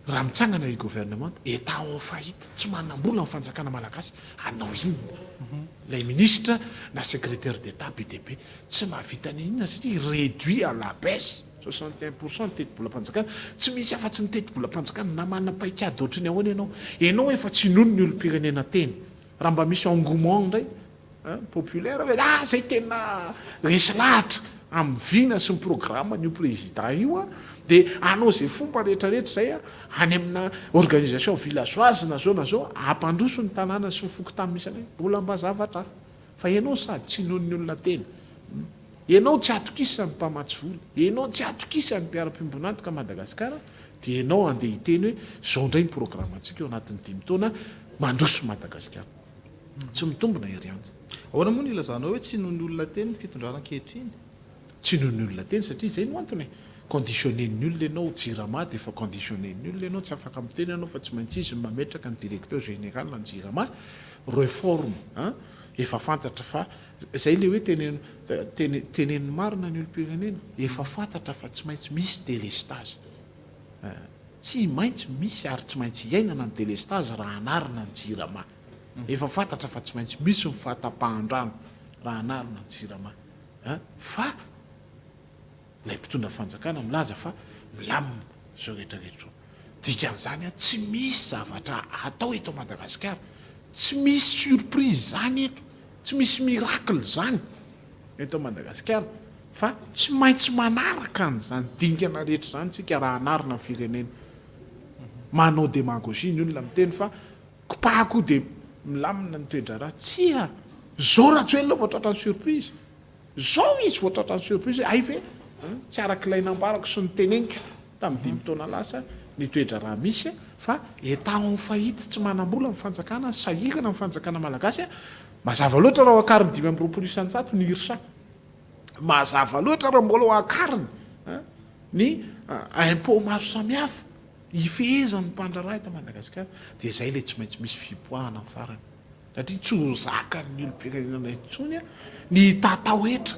Raha mitsangana i gouvernement, état en faillite, tsy manam-bola ny fanjakana malagasy, anao inona lay ministre na secrétaire d'état be dia be? Tsy mahavita ny inona satria réduit à la baisse 61% ny tetibolam-panjakana. Tsy misy afa-tsy ny tetibolam-panjakana. Na manana paikady ohatry ny ahoana ianao, ianao efa tsy inono ny olom-pirenena teny. Raha mba misy engouement indray populaire hoe ah, zay tena resy lahatra amin'ny vina sy ny programme n'io président io a, dia anao zay fomba rehetrarehetra zay a any amina organisation villageoise na zao na zao ampandroso ny tanàna sy ny fokontany misy anay, mbola mba zavatra hafa. Fa ianao sady tsy inoan'ny olona tena, ianao tsy atokisany mpamatsy vola, ianao tsy atokisany mpiara-piombonantoka Madagasikara, dia ianao andeha hiteny hoe zao indray ny programme antsika eo anatin'ny 5 taona mandroso Madagasikara. Tsy mitombina, Herianja. Ahoana moa ny ilazanao hoe tsy noho ny olona teny ny fitondrana ankehitriny? Tsy noho ny olona teny satria izay no antony e. Conditionné-n'ny olona ianao, Jirama dia efa conditionné-n'ny olona ianao, tsy afaka miteny ianao fa tsy maintsy izy no mametraka ny directeur général ny Jirama. Réforme an, efa fantatra fa zay le hoe teneno tene teneniny marina ny olom-pirenena, efa fantatra fa tsy maintsy misy délestage. Tsy maintsy misy ary tsy maintsy iainana ny délestage raha hanarina ny Jirama. Efa fantatra fa tsy maintsy misy ny fahatapahan-drano raha hanarina ny Jirama. Fa ilay mpitondra fanjakana milaza fa milamina izao rehetrarehetra izao. Dikan'izany a, tsy misy zavatra atao eto Madagasikara, tsy misy surprise zany eto, tsy misy miracle zany eto Madagasikara. Fa tsy maintsy manaraka an'izany dingana rehetra izany isika raha hanarina ny firenena. Manao demagogie ny olona miteny fa kopahako dia milamina ny toe-draharaha. Tsia! Zao Rajoelina vao tratran'ny surprise. Zao izy vao tratran'ny surprise hoe hay ve tsy araka ilay nambarako sy noteneniko tamin'ny dimy taona lasa ny toe-draharaha misy fa état en faillite tsy manam-bola ny fanjakana, sahirana ny fanjakana malagasy. Mazava loatra raha ho akariny 25% ny IRSA. Mazava loatra raha mbola ho akariny ny impôt maro samihafa hifehezan'ny mpandraharaha eto Madagasikara. Dia izay ilay tsy maintsy misy fipoahana amin'ny farany. Satria tsy ho zakan'ny olom-pirenena intsony ny hitatao hetra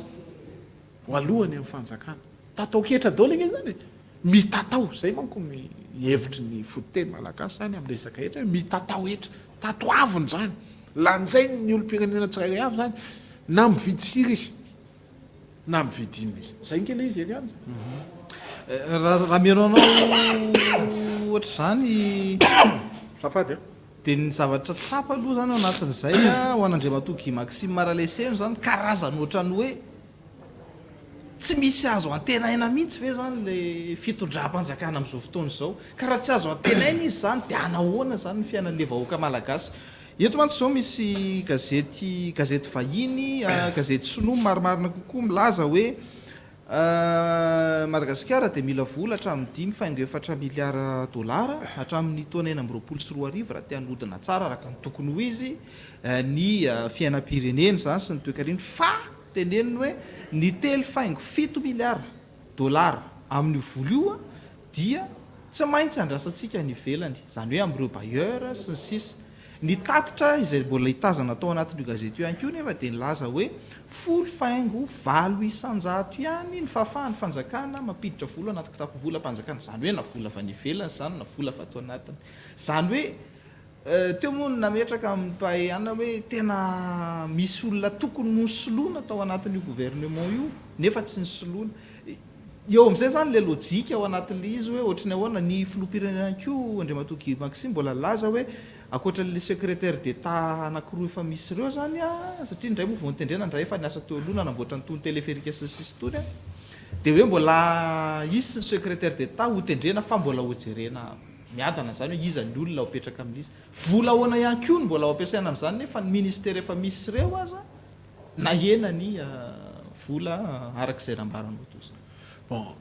ho alohany amin'ny fanjakana. Tatao-ketra daholo ange izany e! Mitatao, izay manko ny hevitry ny fototeny malagasy izany amin'ny resaka hetra hoe mitatao hetra. Tatoavina izany, lanjain'ny olom-pirenena tsirairay avy izany, na mividy sira izy, na mividy inona izy. Izay ange ilay izy ery Anja. Raha mihaino anao ohatr'izany. Azafady a. Dia ny zavatra tsapa aloha izany ao anatin'izay ho an'Andriamatoa Guy Maxime Ralaiseheno izany karazany ohatran'ny hoe tsy misy azo antenaina mihitsy ve izany ilay fitondram-panjakana amin'izao fotoana izao? Ka raha tsy azo antenaina izy izany dia hanahoana izany ny fiainan'ilay vahoaka malagasy? Eto mantsy izao misy gazety gazety vahiny, gazety sinoa marimarina kokoa milaza hoe Madagasikara dia mila vola hatramin'ny dimy faingo efatra miliara dolara hatramin'ny taona 2026 raha te hanodina tsara araka ny tokony ho izy ny fiainam-pirenena izany sy ny toekarena fa teneniny hoe ny telo faingo fito miliara dolara amin'io vola io dia tsy maintsy andrasantsika any ivelany izany hoe amin'ireo bailleurs sy ny sisa Ny tatitra izay mbola hitazana tao anatin'io gazety io ihany koa nefa dia nilaza hoe folo faingo 8% ihany ny fahafahan'ny fanjakana mampiditra vola anaty kitapom-bolam-panjakana, izany hoe na vola avy any ivelany izany na vola avy ato anatiny. Izany hoe teo moa no nametraka amin'ny mpahay anona hoe tena misy olona tokony nosoloina tao anatin'io gouvernement io nefa tsy nosoloina. Eo amin'izay izany ilay lojika ao anatin'ilay izy hoe ohatry ny ahoana, ny filoham-pirenena ihany koa Andriamatoa Guy Maxime mbola nilaza hoe ankoatra an'ilay secrétaire d'Etat anankiroa efa misy ireo izany an, satria ny iray moa vao notendrena, ny iray efa niasa teo aloha nanamboatra an'itony téléphérique sy ny sisa itony an, dia hoe mbola hisy ny secrétaire d'Etat hotendrena fa mbola hojerena miadana izany hoe iza ny olona ho apetraka amin'izy. Vola ahoana ihany koa no mbola ho ampiasaina amin'izany nefa ny ministera efa misy ireo aza Nahena ny vola araka izay nambaranao teo izany. Bon,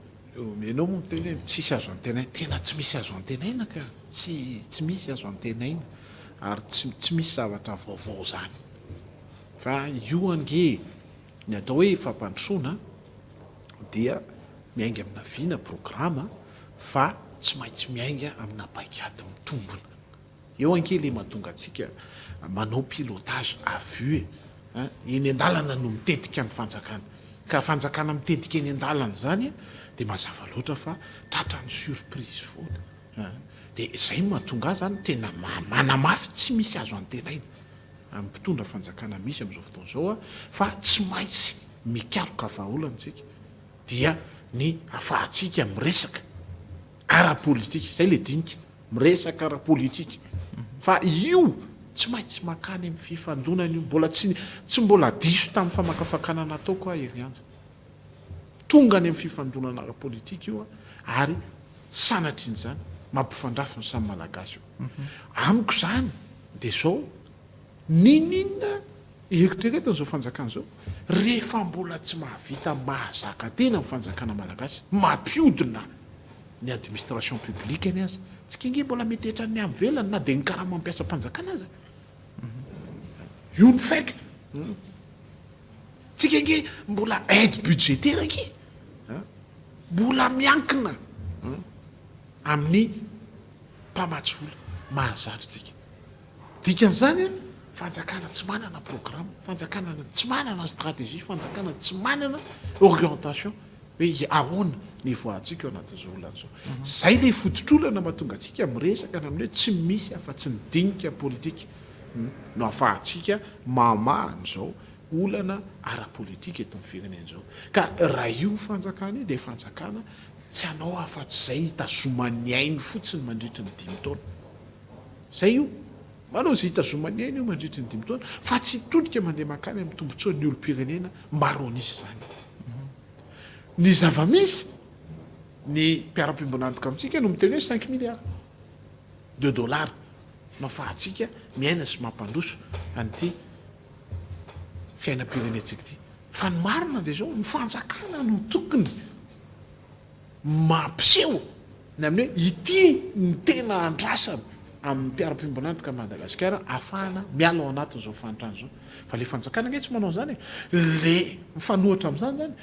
ianao moa miteny hoe tsisy azo antenaina, tena tsy misy azo antenaina ka, tsy tsy misy azo antenaina ary tsy tsy misy zavatra vaovao izany. Fa io ange ny atao hoe fampandrosoana dia miainga amina vina, programa, fa tsy maintsy miainga amina paikady mitombina. Eo ange le mahatonga antsika manao pilotage à vue e! Eny an-dalana no mitetika ny fanjakana. Ka fanjakana mitetika eny an-dalana izany dia mazava loatra fa tratran'ny surprise foana. Dia izay no mahatonga ahy izany tena manamafy tsy misy azo antenaina amin'ny mpitondra fanjakana misy amin'izao fotoana izao fa tsy maintsy mikaroka vahaolana isika dia ny afahantsika miresaka ara-politika, izay ilay dinika, miresaka ara-politika, fa io tsy maintsy mankany amin'ny fifandonana io, mbola tsy tsy mbola diso tamin'ny famakafakana nataoko aho Herianja, tonga any amin'ny fifandonana ara-politika io ary sanatrian'izany mampifandrafy ny samy Malagasy io. Amiko izany dia izao, n'inon'inona Eritrereto an'izao fanjakana izao, rehefa mbola tsy mahavita mahazaka tena ny fanjakana malagasy, mampiodina ny administration publique-ny aza, tsika ange mbola mety hatrany any ivelany na dia ny karaman'ny mpiasam-panjakana aza. Io ny fait. Tsika ange mbola aide budgétaire ange, mbola miankina amin'ny mpamatsy vola mahazatra tsika. Dikan'izany, fanjakana tsy manana programme, fanjakana tsy manana stratégie, fanjakana tsy manana orientation hoe ahoana ny hivoahantsika ao anatin'izao olana izao. Izay ilay fototr'olana mahatonga antsika miresaka ny amin'ny hoe tsy misy afa-tsy ny dinika politika no ahafahantsika mamaha an'izao olana ara-politika eto amin'ny firenena izao. Ka raha io fanjakana io dia fanjakana tsy hanao afa-tsy izay hitazomany ainy fotsiny mandritry ny dimy taona. Izay io. Manao izay hitazomany aina io mandritry ny dimy taona fa tsy hitodika mandeha mankany amin'ny tombotsoan'ny olom-pirenena maro an'isa izany. Ny zava-misy, ny mpiara-piombon'antoka amintsika no miteny hoe cinq milliards de dollars no afahantsika miaina sy mampandroso an'ity fiainam-pirenentsika ity. Fa ny marina dia izao, ny fanjakana no tokony mampiseho ny amin'ny hoe ity no tena andrasana amin'ny mpiara-piombon'antoka Madagasikara ahafahana miala ao anatin'izao fahantrana izao. Fa ilay fanjakana ange tsy manao an'izany e! Ilay mifanohitra amin'izany izany,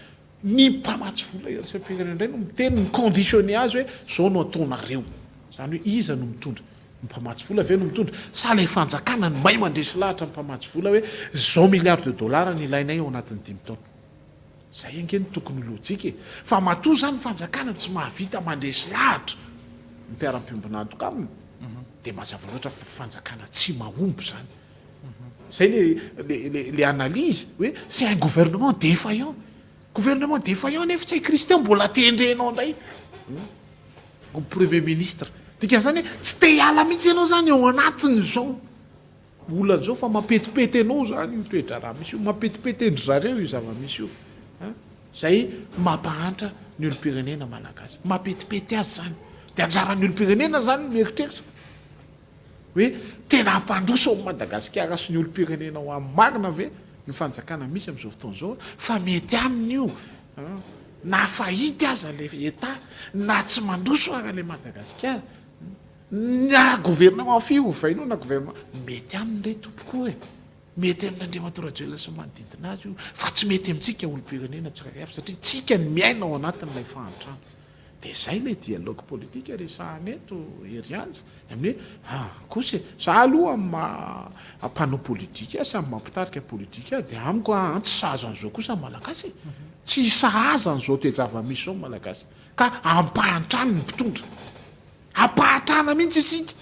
ny mpamatsy vola iraisam-pirenena indray no miteny, mi-conditionner azy hoe izao no ataonareo. Izany hoe iza no mitondra? Ny mpamatsy vola ve no mitondra sa ilay fanjakana no mahay mandresy lahatra ny mpamatsy vola hoe izao milliards de dollars no ilainay ao anatin'ny dimy taona? Zay ange no tokony ho lojika e! Fa matoa zany fanjakana tsy mahavita mandresy lahatra ny mpiara-piombon'antoka aminy dia mazava loatra fa fanjakana tsy mahomby zany. Zay le le le le analyse hoe c'est un gouvernement défaillant. Gouvernement défaillant nefa tsy hay Christian mbola tendrenao indray ho premier ministre. Dikan'izany hoe tsy te hiala mihitsy ianao zany ao anatin'izao. Olana zao fa mampetipety anao zany io toe-draharaha misy io, mampetipety an-dry zareo io zava-misy io an, zay mampahantra ny olom-pirenena malagasy, mampetipety azy zany, de anjaran'ny olom-pirenena zany ny mieritreritra hoe tena hampandroso an'i Madagasikara sy ny olom-pirenena ao aminy marina ve ny fanjakana misy amin'izao fotoana izao fa mety aminy io an, na fahity aza le Etat na tsy mandroso ara le Madagasikara. Na gouvernement fy ovainao na gouvernement mety aminy re tompoko e! Mety amin'Andriamatoa Rajoelina sy ny manodidina azy io fa tsy mety amintsika olom-pirenena tsirairay avy satria tsika no miaina ao anatin'ilay fahantrana. Dia izay ilay dialogue politique resahana eto Hery Anja, amin'ny hoe ah kosa e! Za aloha amin'ny maha mpanao politika ahy sy amin'ny maha mpitarika politika ahy dia amiko aa tsy sahaza an'izao kosa ny Malagasy e! Tsy sahaza an'izao toe-java-misy izao ny Malagasy ka ampahantrany ny mpitondra. Ampahatrana mihitsy isika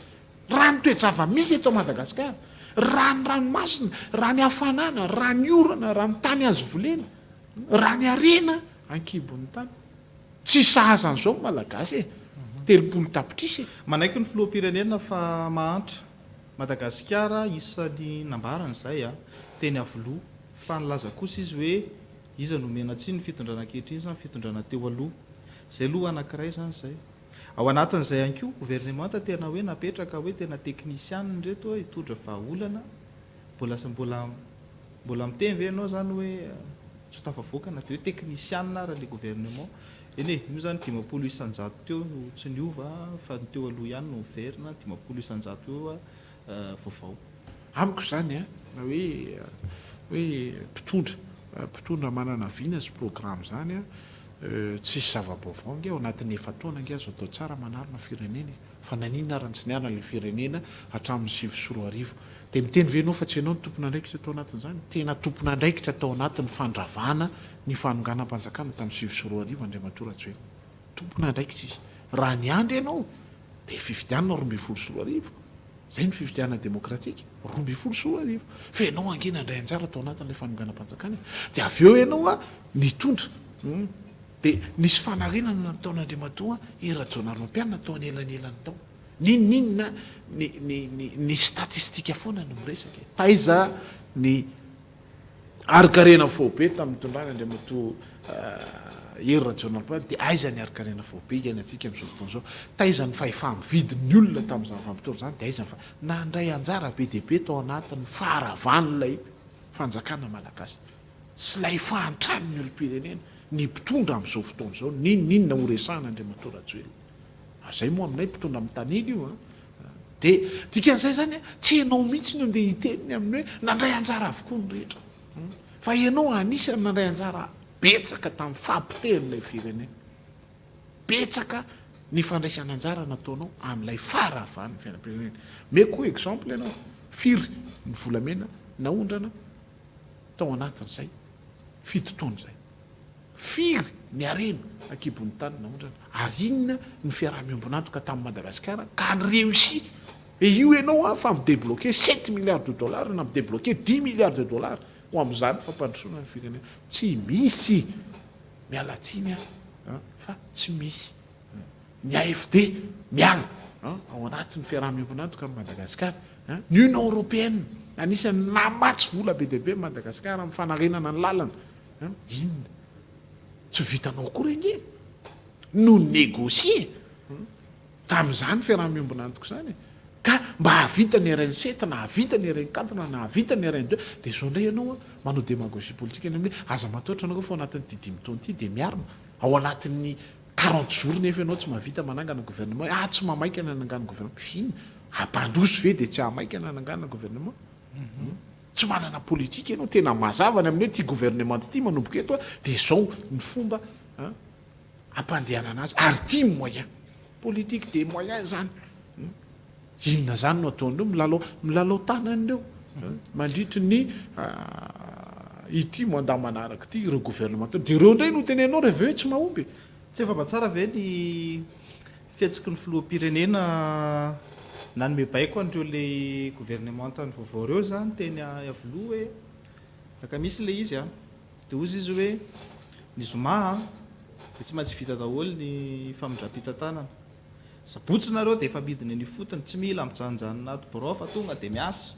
raha ny toe-java-misy eto Madagasikara, raha ny ranomasina, raha ny hafanana, raha ny orana, raha ny tany azo volena, raha ny harena an-kibon'ny tany. Tsy sahaza an'izao ny Malagasy e! 30 tapitrisa e! Manaiky ny filoham-pirenena fa mahantra Madagasikara isan'ny nambarany izay teny Iavoloha fa nilaza kosa izy hoe iza no omena tsiny ny fitondrana ankehitriny sa ny fitondrana teo aloha. Izay aloha anankiray izany izay. Ao anatin'izay ihany koa governemanta tena hoe napetraka hoe tena teknisianina ireto hitondra vahaolana, mbola mbola mbola miteny ve ianao izany hoe tsy ho tafavoaka na dia hoe teknisianina ara ilay gouvernement? Eny e, io izany 50% teo no tsy niova fa ny teo aloha ihany no niverina, 50% eo vaovao. Amiko izany an, na hoe hoe mpitondra mpitondra manana vina sy programme izany an, Tsisy zava-baovao ange ao anatin'ny efa-taona ange azo atao tsara manarina firenena e! Fa naninona ary no tsy niarina ilay firenena hatramin'ny 2009? Dia miteny ve ianao fa tsy ianao no tompon'andraikitra tao anatin'izany? Tena tompon'andraikitra tao anatin'ny fandravana ny fanonganam-panjakana tamin'ny 2009 Andriamatoa Rajoelina. Tompon'andraikitra izy. Raha niandry ianao dia fifidianana 2012. Izay ny fifidianana demokratika, 2012. Fa ianao ange nandray anjara tao anatin'ilay fanonganam-panjakana e. Dia avy eo ianao nitondra. Dia nisy fanarenana nataon'Andriamatoa Hery Rajaonarimampianina tao anelanelany tao. N'inon'inona ny, ny, ny, ny statistika foana no miresaka e. Taiza ny. Harin-karena faobe tamin'ny nitondrany Andriamatoa Hery Rajaonarimampianina dia aiza ny harin-karena faobe iainantsika amin'izao fotoana izao? Taiza ny fahefaha-mividin'ny olona tamin'izany vanim-potoana izany dia aiza ny fa. Nandray anjara be dia be tao anatin'ny faharavan'ilay fanjakana malagasy sy ilay fahantran'ny olom-pirenena ny mpitondra amin'izao fotoana izao, n'inon'inona ho resahana Andriamatoa Rajoelina. Ary izay moa aminay mpitondra mitanila io an! Dia dikan'izay izany an, tsy ianao mihitsy no andeha hiteny ny amin'ny hoe nandray anjara avokoa ny rehetra. Fa ianao anisan'ny nandray anjara betsaka tamin'ny fahapotehan'ilay firenena. Betsaka ny fandraisana anjara nataonao amin'ilay faharavan'ny fiainam-pirenena. Omeko exemple ianao, firy ny volamena naondrana tao anatin'izay fito taona izay? Firy ny harena ankibon'ny tany naondrana ary inona ny fiaraha-miombon'antoka tamin'i Madagasikara ka ni-réussi e io ianao an fa mi-débloquer sept milliards de dollars na mi-débloquer dix milliards de dollars ho amin'izany fampandrosoana ny firenena. Tsy misy! Miala tsiny aho an fa tsy misy. Ny AFD miala an ao anatin'ny fiaraha-miombon'antoka amin'i Madagasikara an. Ny Union Européenne anisan'ny namatsy vola be dia be an'i Madagasikara amin'ny fanarenana ny lalana. Inona? Tsy vitanao akory ange no ni-negocier tamin'izany fiaraha-miombon'antoka izany e! Ka mba hahavita ny RN sept na hahavita ny RN quatre na hahavita ny RN deux dia izao indray ianao manao demagogie politique any amin'ny hoe aza matahotra anareo fa ao anatin'ity dimy taona ity dia miarina ao anatin'ny quarante jours nefa ianao tsy mahavita manangana gouvernement ah tsy mahamaika ny hanangana gouvernement inona? Hampandroso ve dia tsy hahamaika ny hanangana gouvernement? Tsy manana politique ianao, tena mazava ny amin'ny hoe ity gouvernement ity manomboka eto dia izao ny fomba hampandehanana azy ary ity ny moyen. Politique des moyens izany. Inona izany no ataon'ireo? Milalao, milalao tanana ireo mandritry ny ity mandat manaraka ity ireo gouvernement ireo. Dia ireo indray no teneninao rehefa avy eo hoe tsy mahomby. Tsy efa mba tsara ve ny fihetsiky ny filoham-pirenena nanome baiko an'ireo ilay governemanta vaovao ireo izany teny Iavoloha hoe alakamisy ilay izy an, dia hozy izy hoe ny zoma an dia tsy maintsy vita daholo ny famindram-pitantanana, sabotsy nareo dia efa midina eny ifotony, tsy mila mijanonjanona ato birao fa tonga dia miasa,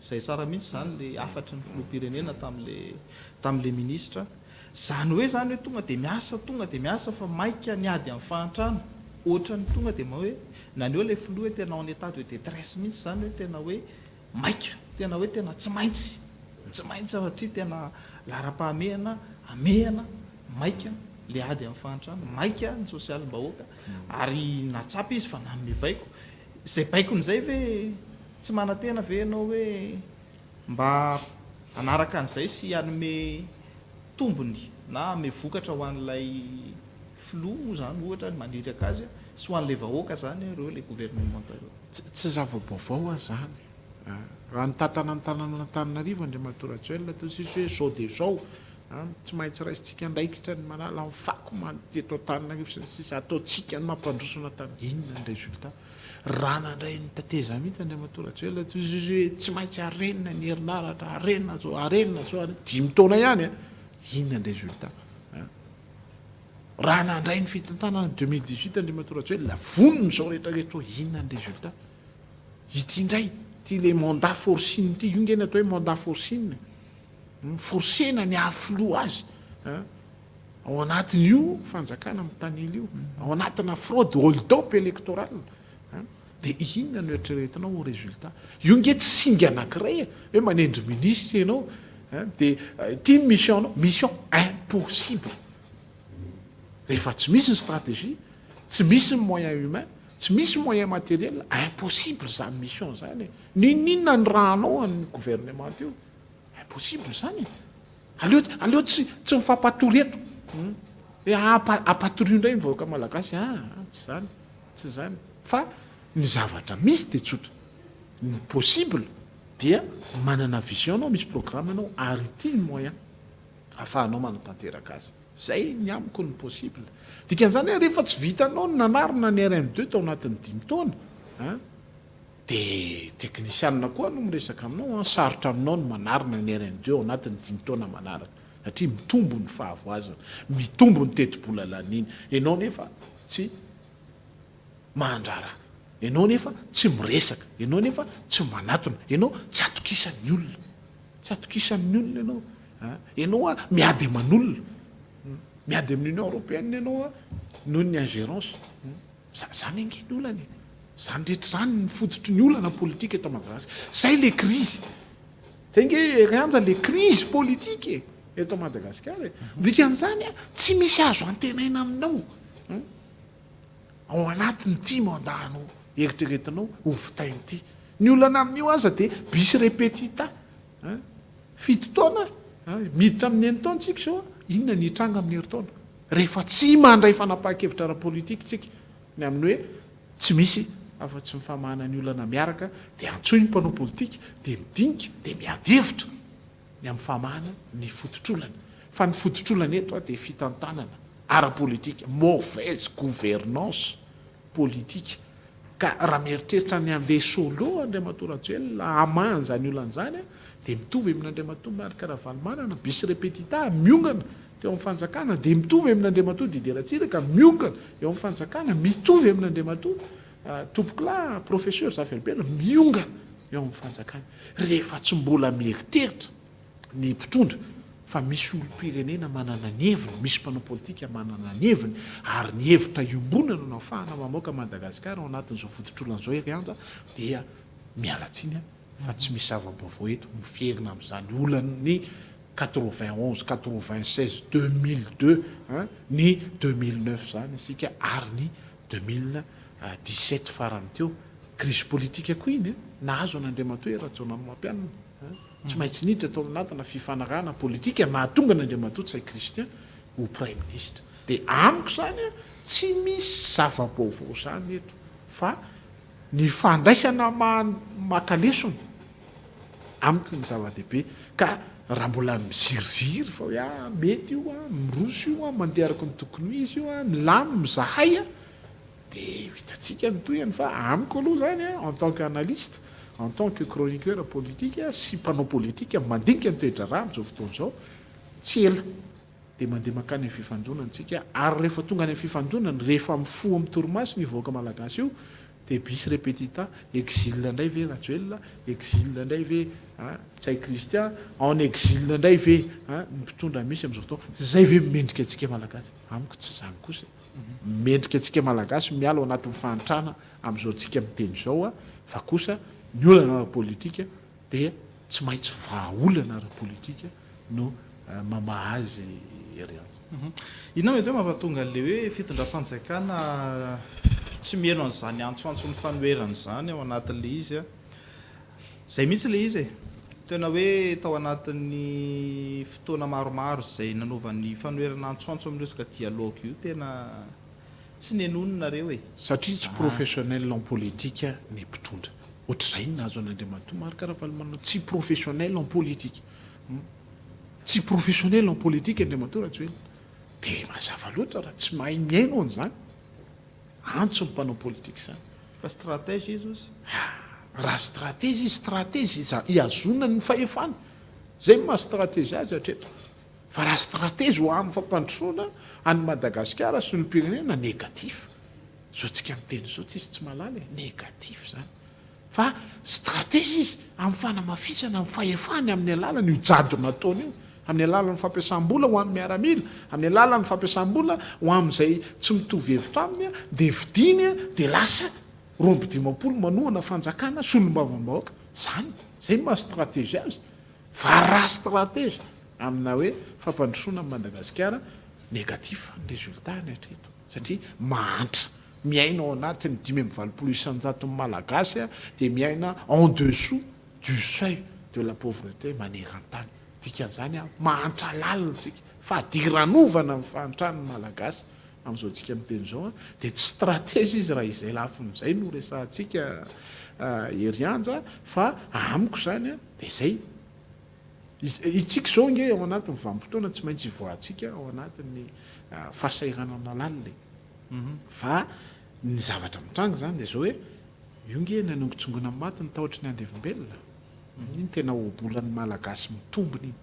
izay tsara mihitsy izany ilay hafatry ny filoham-pirenena tamin'ilay tamin'ilay minisitra. Zany hoe zany hoe tonga dia miasa tonga dia miasa fa maika ny ady amin'ny fahantrana, ohatran'ny tonga dia hoe naneho ilay filoha hoe tena en état de détresse mihitsy zany hoe tena hoe maika, tena hoe tena tsy maintsy, tsy maintsy satria tena laharam-pahamehana, hamehana, maika ilay ady amin'ny fahantrana, maika ny sosialim-bahoaka ary nahatsapa izy fa nanome baiko. Izay baikony izay ve tsy manantena ve ianao hoe Mba hanaraka an'izay sy hanome tombony na hanome vokatra ho an'ilay filoha moa izany ohatra ny maniraka azy sy ho an'ilay vahoaka izany ireo ilay governemanta ireo. Tsy zava-baovao hoa zany a! Raha nitantana ny tanànan'Antananarivo Andriamatoa Rajoelina toa tsisy hoe zao dia zao a! Tsy maintsy raisintsika andraikitra ny manala ny fako manodidina eto Antananarivo sy ny sisa Ataontsika ny mampandroso an'Antananarivo. Inona ny résultat? Raha nandray ny tetezamita Andriamatoa Rajoelina toy izy hoe tsy maintsy harenina ny herinaratra, harenina zao, harenina zao, harenina, dimy taona ihany an, inona ny résultat an? Raha nandray ny fitantanana 2018 Andriamatoa Rajoelina, vonona izao rehetra rehetra izao, inona ny résultat? Ity indray, ity ilay mandat forcing ity, io nge ny atao hoe mandat forcing e, forcena ny hahafiloha azy an. Ao anatin'io fanjakana mitanila io, ao anatina fraude, hold up électoral, dia inona no eritreretinao ho résultat? Io nge tsy singa anankiray e, hoe manendry ministre ianao, dia ity ny mission-nao, mission impossible. Rehefa tsy misy ny stratégie, tsy misy ny moyen humain, tsy misy moyen matériel, impossible izany mission izany e. N'inon'inona anirahanao an'ny gouvernement io, impossible izany e. Aleo aleo tsy tsy mifampatory eto hoe ampa ampatorio indray ny vahoaka malagasy aa tsy izany tsy izany fa ny zavatra misy dia tsotra ny possible dia manana vision anao misy programme ianao ary ity ny moyen afahanao manatanteraka azy zay ny amiko ny possible dikan'izany hoe rehefa tsy vitanao ny nanarina ny RN deux tao anatin'ny dimy taona an Dia teknisianina koa no miresaka aminao an, sarotra aminao ny manarina ny RN deux ao anatin'ny dimy taona manaraka satria mitombo ny fahavoazana, mitombo ny tetibola laniana, ianao nefa tsy mahandraharaha, ianao nefa tsy miresaka, ianao nefa tsy manatona, ianao tsy atokisan'ny olona, tsy atokisan'ny olona ianao an, ianao an miady aman'olona, miady amin'ny Union Européenne ianao an noho ny ingérence. Zany ange ny olana e! Zany rehetra zany ny fototry ny olana politika eto Madagasikara. Zay le krizy. Zay nge ry Anja le krizy politika e! Eto Madagasikara e! Dikan'izany a, tsy misy azo antenaina aminao ao anatin'ity mandat anao eritreretinao ho vitaina ity. Ny olana amin'io aza dia bis repetita. Fito taona, miditra amin'ny enin-taona tsika izao, inona ny hitranga amin'ny herintaona? Rehefa tsy mandray fanapahan-kevitra ara-politika isika ny amin'ny hoe tsy misy afa-tsy ny famahana ny olana miaraka dia antsoy ny mpanao politika dia midinika dia miady hevitra ny amin'ny famahana ny fototr'olana. Fa ny fototr'olana eto dia fitantanana ara-politika, mauvaise gouvernance politika. Ka raha mieritreritra ny handeha solo Andriamatoa Rajoelina hamaha an'izany olana izany dia mitovy amin'Andriamatoa Marc Ravalomanana, bis repetita, miongana teo amin'ny fanjakana, dia mitovy amin'Andriamatoa Didier Ratsiraka, miongana eo amin'ny fanjakana, mitovy amin'Andriamatoa Tompokolahy Professeur Zafy Albert, miongana eo amin'ny fanjakana. Rehefa tsy mbola mieritreritra ny mpitondra. Fa misy olom-pirenena manana ny heviny, misy mpanao politika manana ny heviny, ary ny hevitra iombonana no ahafahana mamoaka Madagasikara ao anatin'izao fototr'olana izao ery Anja dia miala tsiny aho fa tsy misy zava-baovao eto, miverina amin'izany olan'ny 91, 96, 2002, ny 2009 izany isika ary ny 2017 farany teo. Crise politique koa iny nahazo an'Andriamatoa Hery Rajaonarimampianina. Tsy maintsy niditra tao anatina fifanarahana politika nahatonga an'Andriamatoa Ntsay Christian ho Praiminisitra. Dia amiko izany tsy misy zava-baovao izany eto fa ny fandraisana maka lesona amiko no zava-dehibe. Ka raha mbola miziriziry fa hoe ah mety io ah, miroso io ah, mandeha araka ny tokony ho izy io ah, milamina izahay ah, Dia ho hitantsika ny tohiny fa amiko aloha izany en tant qu'analyste, en tant que chroniqueur politique sy mpanao politika mandinika ny toe-draharaha amin'izao fotoana izao, tsy ela dia mandeha mankany amin'ny fifandonana isika ary rehefa tonga any amin'ny fifandonana, rehefa mifoha amin'ny torimasony io vahoaka malagasy io dia bis repetita, exil indray ve Rajoelina, exil indray ve Ntsay Christian, en exil indray ve ny mpitondra misy amin'izao fotoana, izay ve mendrika antsika malagasy? Amiko tsy izany kosa e. Mendrika antsika Malagasy miala ao anatin'ny fahantrana amin'izao tsika miteny izao fa kosa ny olana ara-politika dia tsy maintsy vahaolana ara-politika no mamaha azy ry Anja. Inona mety hoe mampatonga an'ilay hoe fitondram-panjakana tsy mihaino an'izany antsoantson'ny fanoherana izany ao anatin'ilay izy? Izay mihitsy ilay izy e! Tena hoe tao anatin'ny fotoana maromaro izay nanaovan'ny fanoherana antsoantso amin'ny resaka dialogue io tena tsy nenony nareo e! Satria tsy professionnel en politique ny mpitondra. Ohatr'izay ny nahazo an'Andriamatoa Marc Ravalomanana, tsy professionnel en politique. Tsy professionnel en politique Andriamatoa Rajoelina. Dia mazava loatra raha tsy mahay mihaino an'izany. Antso ny mpanao politika izany. Fa stratège izy ozy. Raha stratège izy, stratège hihazonany ny fahefany. Izay no maha stratège azy hatreto. Fa raha stratège ho amin'ny fampandrosoana an'i Madagasikara sy ny olom-pirenena, négatif. Izao tsika miteny izao tsisy tsy mahalala e, négatif izany. Fa stratège izy amin'ny fanamafisana ny fahefany amin'ny alalan'io jadona ataony io, amin'ny alalan'ny fampiasam-bola ho an'ny miaramila, amin'ny alalan'ny fampiasam-bola ho amin'izay tsy mitovy hevitra aminy, dia vidiny dia lasa 52 manohana fanjakana solombavambahoaka. Izany, izay no maha stratège azy. Fa raha stratège amina hoe fampandrosoana an'i Madagasikara, négatif ny résultat-ny hatreto satria mahantra. Miaina ao anatin'ny 85 isan-jaton'ny Malagasy dia miaina en dessous du seuil de la pauvreté maneran-tany. Dikan'izany mahantra lalina isika. Fadiranovana ny fahantran'ny Malagasy amin'izao antsika miteny izao dia tsy stratégie izy raha izay lafiny izay no resahantsika Hery Anja fa amiko izany dia izay. Isika izao ange ao anatin'ny vanim-potoana tsy maintsy ivoahantsika ao anatin'ny fahasahiranana lalina e. Fa ny zavatra mitranga izany dia izao hoe, io nge nanongotsongona ny maty ny tahotry ny andevombelona. Iny tena ohabolan'ny Malagasy mitombina iny.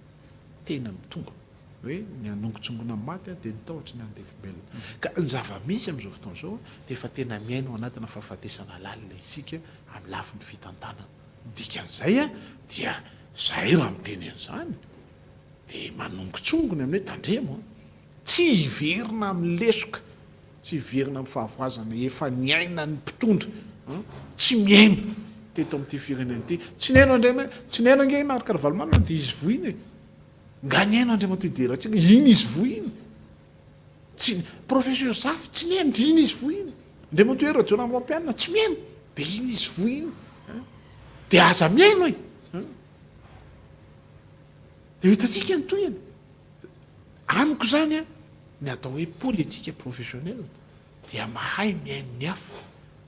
Tena mitombina. Hoe ny hanongotsongona ny maty dia ny tahotry ny andevombelona. Ka ny zava-misy amin'izao fotoana izao dia efa tena miaina ao anatina fahafatesana lalina isika amin'ny lafiny fitantanana. Ny dikan'izay dia izahay raha miteny an'izany dia manongotsongona amin'ny hoe tandremo an! Tsy hiverina amin'ny lesoka, tsy hiverina amin'ny fahavoazana efa niainan'ny mpitondra tsy mihaino teto amin'ity firenena ity. Tsy nihaino Andriama, tsy nihaino ange i Marc Ravalomanana dia izy voa iny e. Nga nihaino Andriamatoa Deratsika, iny izy voa iny. Tsy, Professeur Zafy tsy nihaino dia iny izy voa iny. Andriamatoa Hery Rajaonarimampianina tsy mihaino dia iny izy voa iny. Dia aza mihaino e. Dia ho hitantsika ny tohiny. Amiko izany an, ny atao hoe politique professionnel dia mahay mihaino ny hafa.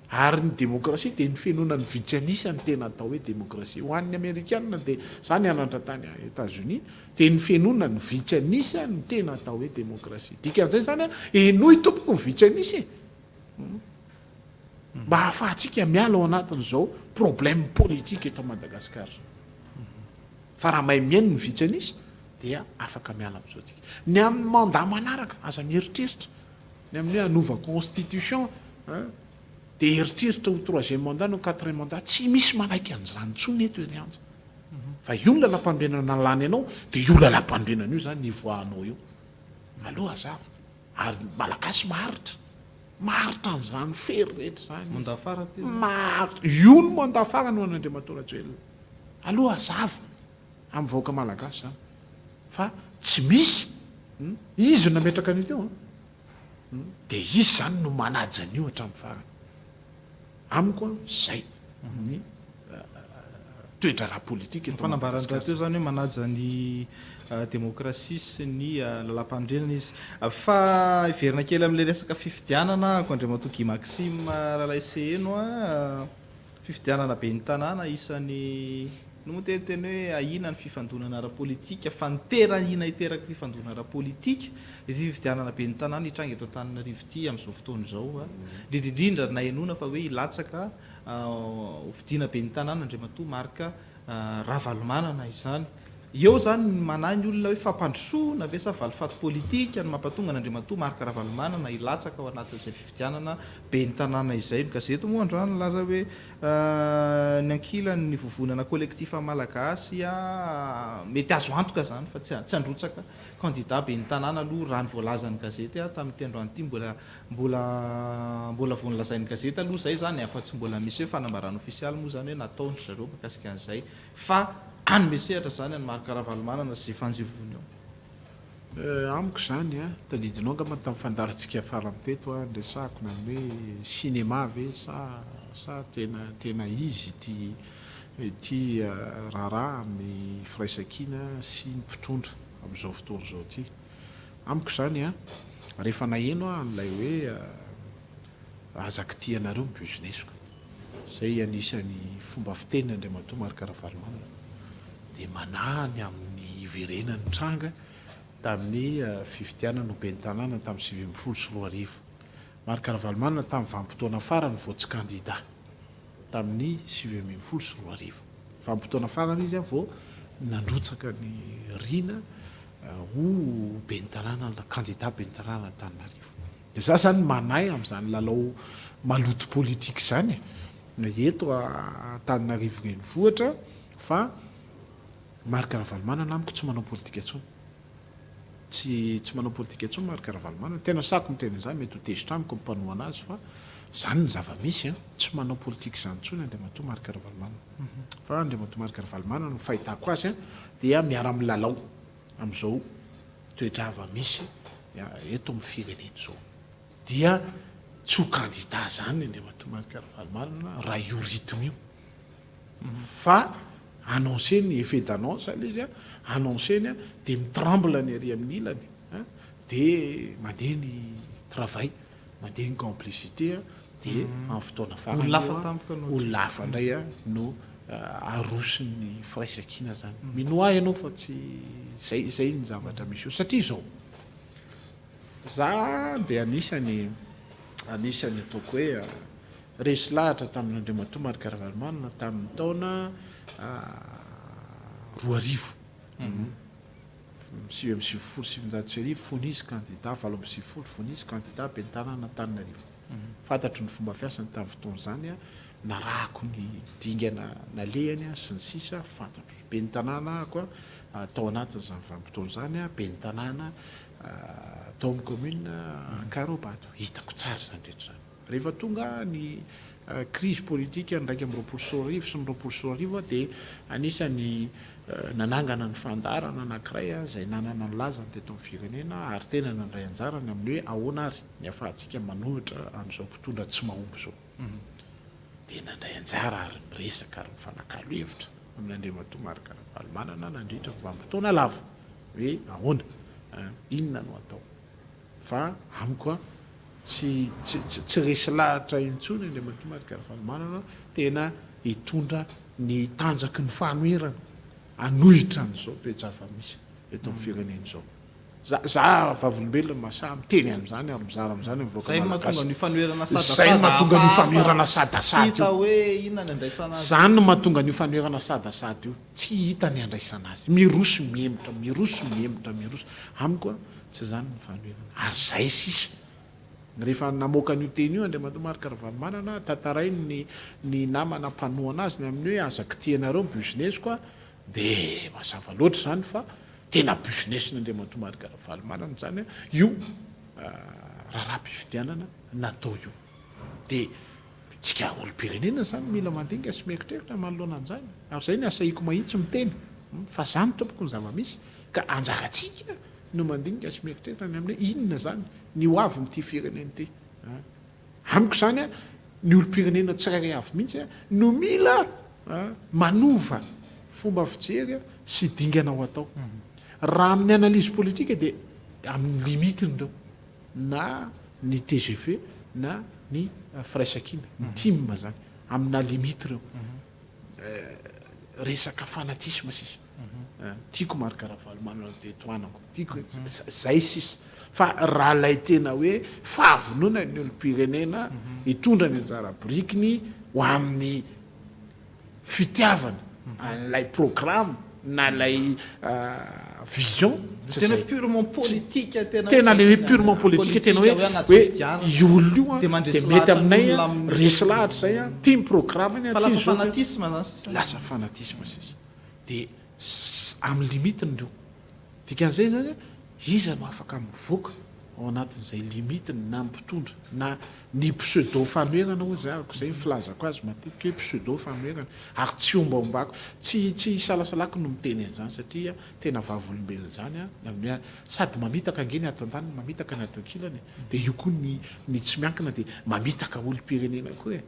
Ary ny demokrasia dia ny fenoana ny vitsy an'isa no tena atao hoe demokrasia. Ho an'ny amerikana dia, za nianatra tany Etats Unis, dia ny fenoana ny vitsy an'isa no tena atao hoe demokrasia. Dikan'izay izany an, henoy tompoko ny vitsy an'isa e! Mba hahafahantsika miala ao anatin'izao problème politique eto Madagasikara izao. Fa raha mahay mihaino ny vitsy an'isa dia afaka miala amin'izao tsika. Ny amin'ny mandat manaraka, aza mieritreritra ny amin'ny hoe hanova constitution hein, dia eritreritra ho troisième mandat na quatrième mandat, tsy misy manaiky an'izany intsony eto ry Anja. Fa io ny lalampanorenana lany anao dia io lalampanorenana io izany ivoahanao eo. Aleo hazava. Ary ny Malagasy maharitra. Maharitra an'izany fery rehetra izany izy. Mandat farany ity izany. Maharitra. Io no mandat farany ho an'Andriamatoa Rajoelina. Aleo hazava amin'ny vahoaka Malagasy izany. Fa tsy misy. Izy no nametraka an'io teo an. Dia izy izany no manaja an'io hatramin'ny farany. Amiko an, izay ny toe-draharaha politika Ny eto fanambarany Madagasikara. rahateo izany hoe manaja ny demokrasia sy ny lalàmpanorenana izy. Fa hiverina kely amin'ilay resaka fifidianana ahako Andriamatoa Guy Maxime Ralaiseheno a, fifidianana ben'ny tanàna isan'ny no moa teny teny hoe ahiana ny fifandonana ara-politika fa ny tena ahiana hiteraka fifandonana ara-politika ity fifidianana ben'ny tanàna hitranga eto Antananarivo ity amin'izao fotoana izao, indrindra indrindra nahenoana fa hoe hilatsaka ho fidiana ben'ny tanàna Andriamatoa Marc Ravalomanana izany. Eo izany ny manahy ny olona hoe fampandrosoana ve sa valifaty politika no mampatonga an'Andriamatoa Marc Ravalomanana hilatsaka ao anatin'izay fifidianana ben'ny tanàna izay. Ny gazety moa androany nilaza hoe ny ankilany ny vovonana Collectif Malagasy mety azo antoka izany fa tsy handrotsaka kandida ben'ny tanàna aloha raha ny voalazan'ny gazety tamin'ity androany ity. Mbola Mbola mbola vao nolazain'ny gazety aloha izay izany fa tsy mbola misy hoe fanambarana ofisialy moa izany hoe nataon-dry zareo mikasika an'izay fa hanome sehatra izany an'i Marc Ravalomanana sy izay fanjevony ao. Amiko izany an, tadidinao angamba tamin'ny fandaharantsika farany teto aho niresahako ny amin'ny hoe cinéma ve sa sa tena tena izy ity ity raharaha amin'ny firaisankina sy ny mpitondra amin'izao fotoana izao ity. Amiko izany an, rehefa naheno aho an'ilay hoe aza kitihanareo ny business-ko, izay anisan'ny fomba fitenin' Andriamatoa Marc Ravalomanana, dia manahy ny amin'ny hiverenan'ny tranga tamin'ny fifidianana ho ben'ny tanàna tamin'ny 2019. Marc Ravalomanana tamin'ny vanim-potoana farany vao tsy kandida tamin'ny 2019. Vanim-potoana farany izy vao nandrotsaka ny Rina ho ben'ny tanàna, kandida ben'ny tanàna Antananarivo. Dia za zany manahy amin'izany lalao maloto politika izany e, eto Antananarivo renivohitra fa Marc Ravalomanana amiko tsy manao politika intsony. Tsy tsy manao politika intsony Marc Ravalomanana. Tena sahako miteny an'izany, mety ho tezitra amiko ny mpanohana azy fa izany ny zava-misy an. Tsy manao politika izany intsony Andriamatoa Marc Ravalomanana. Fa Andriamatoa Marc Ravalomanana ny fahitako azy dia miara-milalao amin'izao toe-java-misy eto amin'ny firenena izao. Dia tsy ho kandida izany Andriamatoa Marc Ravalomanana raha io rythme io. Fa annoncer-ny, effet d'annonce ilay izy, annoncer-ny dia mi-tremble ny ary amin'ny ilany, dia mandeha ny travail, mandeha ny complicité dia amin'ny fotoana farany Olona hafa tampoka no olona hafa indray no aroson'ny firaisankina izany. Minoa ahy ianao fa tsy izay izay ny zavatra misy eo. Satria izao, za dia anisany anisany ataoko hoe resy lahatra tamin'Andriamatoa Marc Ravalomanana tamin'ny taona 2000. 1999 fony izy kandida, 98 fony izy kandida ben'ny tanàna Antananarivo. Fantatro ny fomba fiasany tamin'ny fotoana izany, narahako ny dingana nalehany sy ny sisa, fantatro. Ben'ny tanàna ako tao anatin'izany vanim-potoana izany, ben'ny tanàna tao amin'ny commune Ankaraobato. Hitako tsara izany rehetra izany. Rehefa tonga ny krizy politika ny 2021 sy ny 2020 dia anisan'ny nanangana ny fandaharana anankiray izay nanana ny lazany teto amin'ny firenena ary tena nandray anjara ny amin'ny hoe ahoana ary ny ahafahantsika manohitra an'izao mpitondra tsy mahomby izao. Dia nandray anjara ary niresaka ary nifanakalo hevitra amin'Andriamatoa Marc Ravalomanana nandritra ny vanim-potoana lava hoe ahoana, inona no atao. Fa amiko an, tsy tsy tsy resy lahatra intsony Andriamatoa Marc Ravalomanana tena hitondra ny tanjaky ny fanoherana hanohitra an'izao toe-java-misy eto amin'ny firenena izao. Za za vavolombelona mahasahy miteny an'izany ary mizara an'izany amin'ny vahoaka Zay no mahatonga malagasy. an'io fanoherana Zay no sadasada mahatonga an'io hafahafa fanoherana tsy sadasada hita io. hoe inona ny andraisana azy Zany io. no mahatonga an'io fanoherana sadasada io. Tsy hita ny andraisana azy. Miroso mihemotra, miroso mihemotra, miroso. Amiko an, tsy izany ny fanoherana. Ary izay sisa. Rehefa namoaka an'io teny io Andriamatoa Marc Ravalomanana, tantarainy ny ny namana mpanohana azy ny amin'ny hoe aza kitihanareo ny business-ko a. Dia mazava loatra izany fa tena business-n'Andriamatoa Marc Ravalomanana izany io raharaham-pifidianana natao io. Dia tsika olom-pirenena izany mila mandinika sy mieritreritra manoloana an'izany. Ary izay ny asahiako mahitsy miteny fa izany tompoko ny zava-misy ka anjarantsika no mandinika sy mieritreritra ny amin'ny hoe inona izany ny ho avin'ity firenena ity. Amiko izany ny olom-pirenena tsirairay avy mihitsy no mila manova fomba fijery sy dingana ho atao. Raha amin'ny analyse politique dia amin'ny limite-ny ireo, na ny tgv na ny firaisankina, ny tim izany, amina limite ireo. Resaka fanatisme sisa. Tiako Marc Ravalomanana dia tohanako, tiako, zay sisa. Fa raha ilay tena hoe fahavononan'ny olom-pirenena hitondra ny anjara birikiny ho amin'ny fitiavana an'ilay programme na ilay vision, tsy Tena zay. purement politique tena Tena le hoe purement politique, tena hoe hoe io olona io Dia an mandresy dia mety lahatra ny aminay olona an, amin'ny resy lahatra izay an, tia ny programme-ny an, Fa tia lasa izao, tia fanatisme zany sisa. Lasa fanatisme sisa. Dia amin'ny limite-ny ireo. Dikan'izay izany an, iza no afaka mivoaka ao anatin'izay limite-ny na ny mpitondra na ny pseudo fanoherana hoy za, araka izay ny filazako azy matetika hoe pseudo fanoherana ary tsy ombaombako, tsy tsy isalasalako no miteny an'izany satria tena vavolombelon'izany aho, ny amin'ny hoe sady mamitaka ange ny ato an-daniny mamitaka ny ato an-kilany e, dia io koa ny ny tsy miankina dia mamitaka olom-pirenena koa e,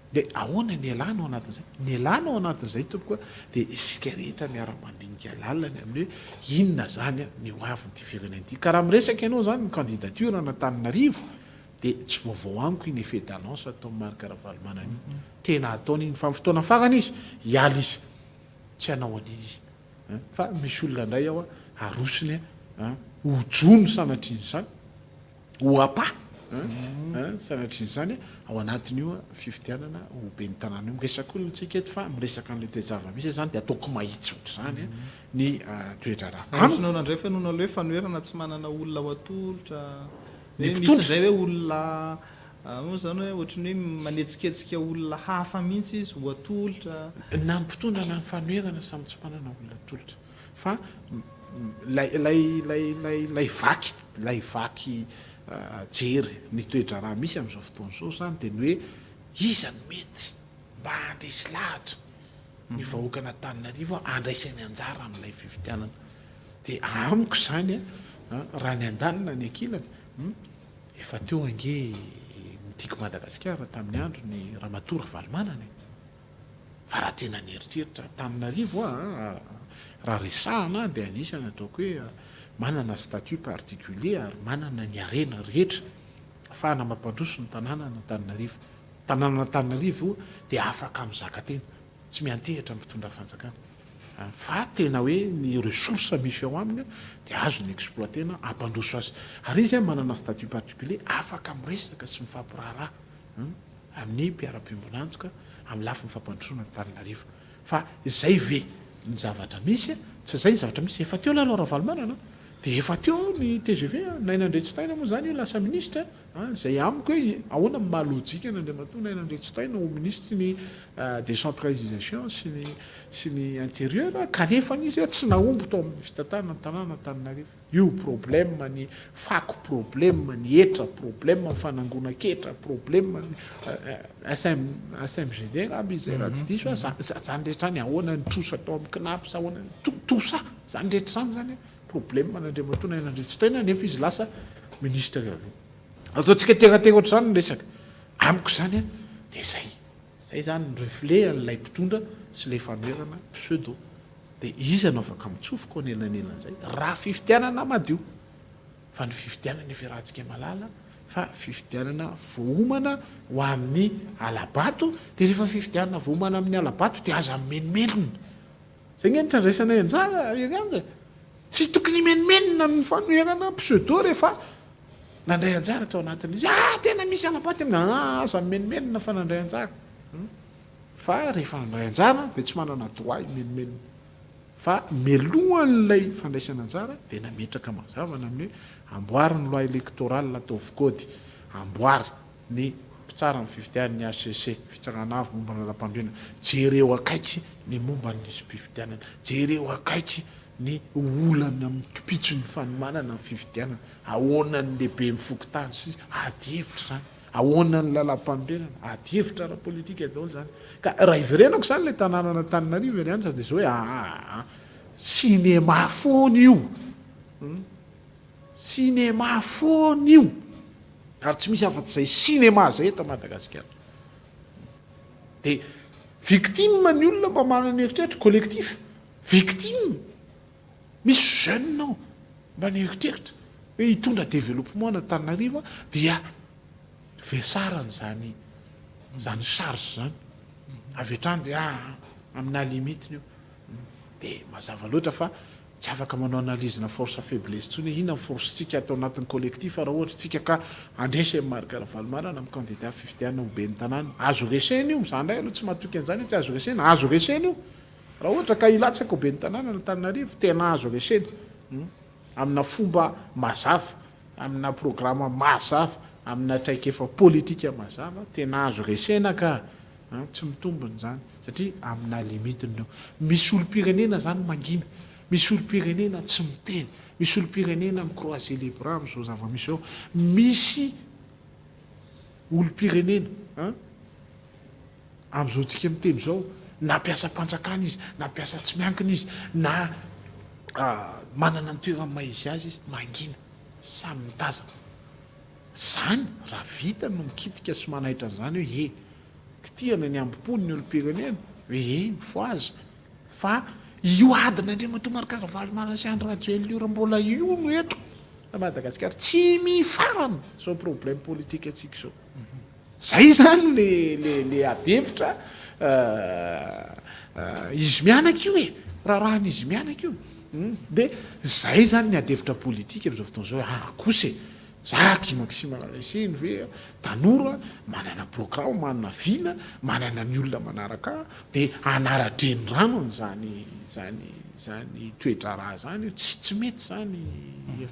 Dia ahoana ny ialana ao anatin'izay? Ny ialana ao anatin'izay tompoko a, dia isika rehetra miara-mandinika lalina ny amin'ny hoe inona izany ny ho avin'ity firenena ity. Ka raha miresaka ianao izany ny candidature an'Antananarivo dia tsy vaovao amiko iny effet d'annonce ataon'i Marc Ravalomanana iny. Tena ataony iny fa amin'ny fotoana farany izy, hiala izy. Tsy hanao an'iny izy. Fa misy olona indray ao arosony ho jono sanatrian'izany. Ho apa an, sanatrian'izany ao anatin'io fifidianana ho ben'ny tanàna io. Miresaka olona tsika eto fa miresaka an'ilay toe-java-misy izany dia ataoko mahitsy ohatr'izany ny toe-draharaha. Amiko. Arosonao indray fenoina ilay hoe fanoherana tsy manana olona ho atolotra, Ny hoe misy mpitondra. indray hoe olona moa izany hoe ohatran'ny hoe manetsiketsika olona hafa mihitsy izy ho atolotra. Na ny mpitondra na ny fanoherana samy tsy manana olona atolotra. Fa ilay ilay ilay ilay ilay vaky ilay vaky jery ny toe-draharaha misy amin'izao fotoana izao izany dia ny hoe iza no mety mba handresy lahatra ny vahoakan'Antananarivo handraisany anjara amin'ilay fifidianana. Dia amiko izany an, raha ny andaniny na ny ankilany, efa teo ange ny Tiako Madagasikara tamin'ny androny Ramatoa Ravalomanana e. Fa raha tena nieritreritra Antananarivo aho raha resahana dia anisany ataoko hoe manana statut particulier ary manana ny harena rehetra ahafahana mampandroso ny tanànan'Antananarivo. Tanànan'Antananarivo dia afaka mizaka tena, tsy miantehitra amin'ny mpitondra fanjakana fa tena hoe ny ressource misy ao aminy dia azony exploiter-na hampandroso azy. Ary izy manana statut particulier afaka miresaka sy mifampiraharaha. amin'ny mpiara-piombon'antoka amin'ny lafiny fampandrosoana Antananarivo. Fa izay ve ny zavatra misy? Tsy izay ny zavatra misy. Efa teo Lalao Ravalomanana an! Dia efa teo ny tgv an! Naina Andriantsitohaina moa izany io lasa minisitra an! Izay amiko hoe ahoana ny maha lojika an'Andriamatoa Naina Andriantsitohaina ho minisitry ny décentralisation sy ny sy ny intérieur kanefa izy tsy nahomby tao amin'ny fitantanana ny tanàna Antananarivo. Io problème ny fako problème ny hetra problème ny fanangonan-ketra problème ny SM SMGD angamba izy zay raha tsy diso aho, zany rehetra zany ahoana ny trosa atao amin'ny CNaPS ahoana ny tout tout ça zany rehetra zany zany problème an'Andriamatoa Naina Andriantsitohaina nefa izy lasa ministre avy eo. Ataontsika terre à terre ohatr'izany ny resaka. Amiko zany dia zay. Zay zany ny reflet an'ilay mpitondra sy ilay fanoherana pseudo. Dia iza no afaka mitsofoka ao anelanelan'izay raha fifidianana madio? Fa ny fifidianana efa iarahantsika mahalala fa fifidianana voaomana ho amin'ny hala-bato, dia rehefa fifidianana voaomana amin'ny hala-bato dia aza mimenomenona. Izay ange no tsy andraisanay anjara ery Anja e! Tsy tokony himenomenona ny fanoherana pseudo rehefa nandray anjara tao anatin'izy. Ah tena misy hala-bato, ah aza mimenomenona fa nandray anjara. Fa rehefa handray anjara dia tsy manana droit himenomenona. Fa mialohan'ilay fandraisana anjara dia nametraka mazava ny amin'ny hoe amboary ny loi électorale ataovy code, amboary ny. Mpitsara ny fifidianana, ny hcc, Fitsarana Avo momba ny Lalampanorenana, jereo akaiky ny momba ny lisi-pifidianana, jereo akaiky ny olana mikipitso ny fanomanana ny fifidianana, ahoana ny lehiben'ny fokontany sy ady hevitra izany, ahoana ny lalampanorenana, ady hevitra ara-politika daholo izany. Ka raha hiverenako izany ilay tanànan'Antananarivo ry Hanitra dia izao hoe aa cinéma foana io, cinéma foana io, ary tsy misy afa-tsy izay cinéma izay eto Madagasikara. Dia victime ny olona mba manana eritreritra, collectif. Victime! Misy jeune ao mba nieritreritra hoe hitondra développement an'Antananarivo dia vesarany izany izany charge izany. Avy hatrany dia aa amina limite-ny io. Dia mazava loatra fa tsy afaka manao analyse-na force faiblesse intsony hoe inona ny force-tsika ato anatin'ny collectif raha ohatra tsika ka handresy an'i Marc Ravalomanana amin'ny candidat fifidianana ho ben'ny tanàna. Azo resena io, za indray aloha tsy matoky an'izany hoe tsy azo resena, azo resena io. Raha ohatra ka hilatsaka ho ben'ny tanànan'Antananarivo, tena azo resena amina fomba mazava, amina programa mazava, amina traikefa politika mazava, tena azo resena ka! Tsy mitombina izany satria amina limite-ny ireo. Misy olom-pirenena izany mangina, misy olom-pirenena tsy miteny, misy olom-pirenena mi-croiser les bras amin'izao zava-misy izao, misy olom-pirenena. Amin'izao tsika miteny izao, na mpiasam-panjakana izy, na mpiasa tsy miankina izy, na manana ny toerany maha izy azy izy, mangina, samy mitazana. Izany, raha vita no mikitika sy manaitra an'izany hoe e, kitihana ny hambom-pony ny olom-pirenena, hoe e, mifohaza, fa io adin'Andriamatoa Marc Ravalomanana sy Andry Rajoelina io raha mbola io no eto Madagasikara, tsy mifarana izao problème politique antsika izao. Zay zany le le le ady hevitra izy mianaka io e, raharahan'izy mianaka io. De zay zany ny ady hevitra politika am'zao fotoana zao hoe ah kosa e, za Guy Maxime Ralaiseheno ve tanora manana programme, manana vina, manana ny olona manaraka ahy de hanara-drenirano an'izany zany zany toe-draharaha zany io, tsy tsy mety zany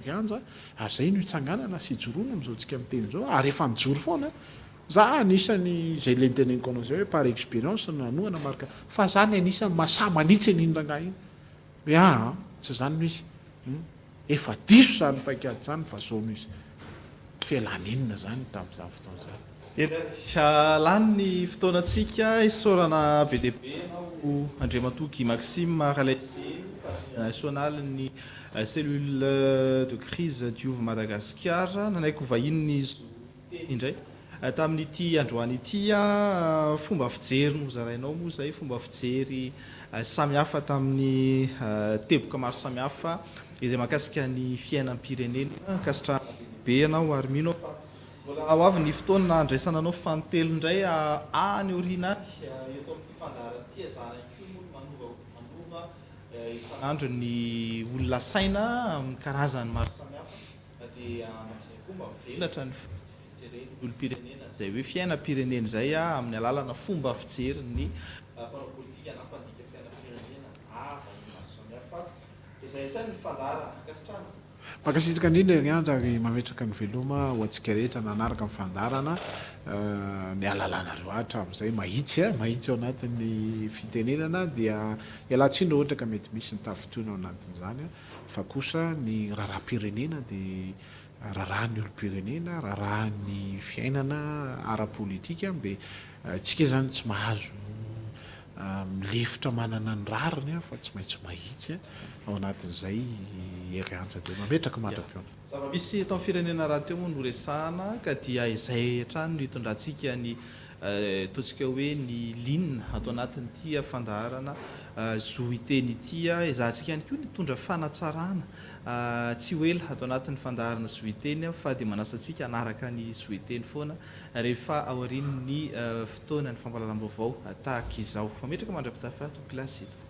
ry Anja. Ary zay no itsanganana sy ijoroana amin'izao tsika miteny izao ary efa nijoro foana za anisany izay le niteneniko anao izay hoe par experience no nanohana Marc fa za ny anisany masahy manitsy an'iny rangahy iny hoe aa tsy zany no izy hum efa diso zany paikady zany fa zao no izy fialanenina zany tamin'izany fotoana izany. Eny ary, lany ny fotoanantsika, isaorana be dia be ianao Andriamatoa Guy Maxime Ralaiseheno, mpandrindra nasionalin'ny Cellule de crise Diovy Madagasikara. Nanaiky ho vahiny ny zo hiteny indray tamin'ity androany ity. Fomba fijery nozarainao moa izay, fomba fijery samihafa tamin'ny teboka maro samihafa izay mahakasika ny fiainam-pirenena. Ankasitrahana be dia be ianao ary mino aho fa mbola ho avy ny fotoana handraisana anao fanintelony indray any aoriana any eto amin'ity fandaharana ity. Ezahana ihany koa moa ny manova manova isan'andro ny olona asaina amin'ny karazany maro samihafa dia amin'izay koa mba mivelatra ny fijeren'ny olom-pirenena izay hoe fiainam-pirenena izay amin'ny alalana fomba fijerin'ny mpanao politika na mpandika fiainam-pirenena vahiny maro samihafa izay asainy ny fandaharana. Ankasitrahana tompoko. Mankasitraka indrindra ry Andry ary mametraka ny veloma ho antsika rehetra nanaraka ny fandaharana ny halalanareo hatramin'izay mahitsy a, mahitsy ao anatin'ny fitenenana dia ialatsiny raha ohatra ka mety misy ny tafintohina ao anatin'izany fa kosa ny raharaham-pirenena dia raharahan'ny olom-pirenena, raharahan'ny fiainana ara-politika dia tsika izany tsy mahazo milefitra manana ny rariny fa tsy maintsy mahitsy ao anatin'izay hery antsa dia mametraka mandra-pihaona. Zava-misy eto amin'ny firenena rahateo moa no resahana ka dia izay hatrany no hitondrantsika ny ataontsika hoe ny ligne ato anatin'ity fandaharana zo hiteny ity. Ezahantsika ihany koa ny hitondra fanatsarana tsy ho ela ato anatin'ny fandaharana zo hiteny fa dia manasa antsika hanaraka ny zo hiteny foana rehefa aorian'ny fotoanan'ny fampahalalam-baovao tahaka izao. Mametraka mandra-pitafa tompokolahy sy tompoko.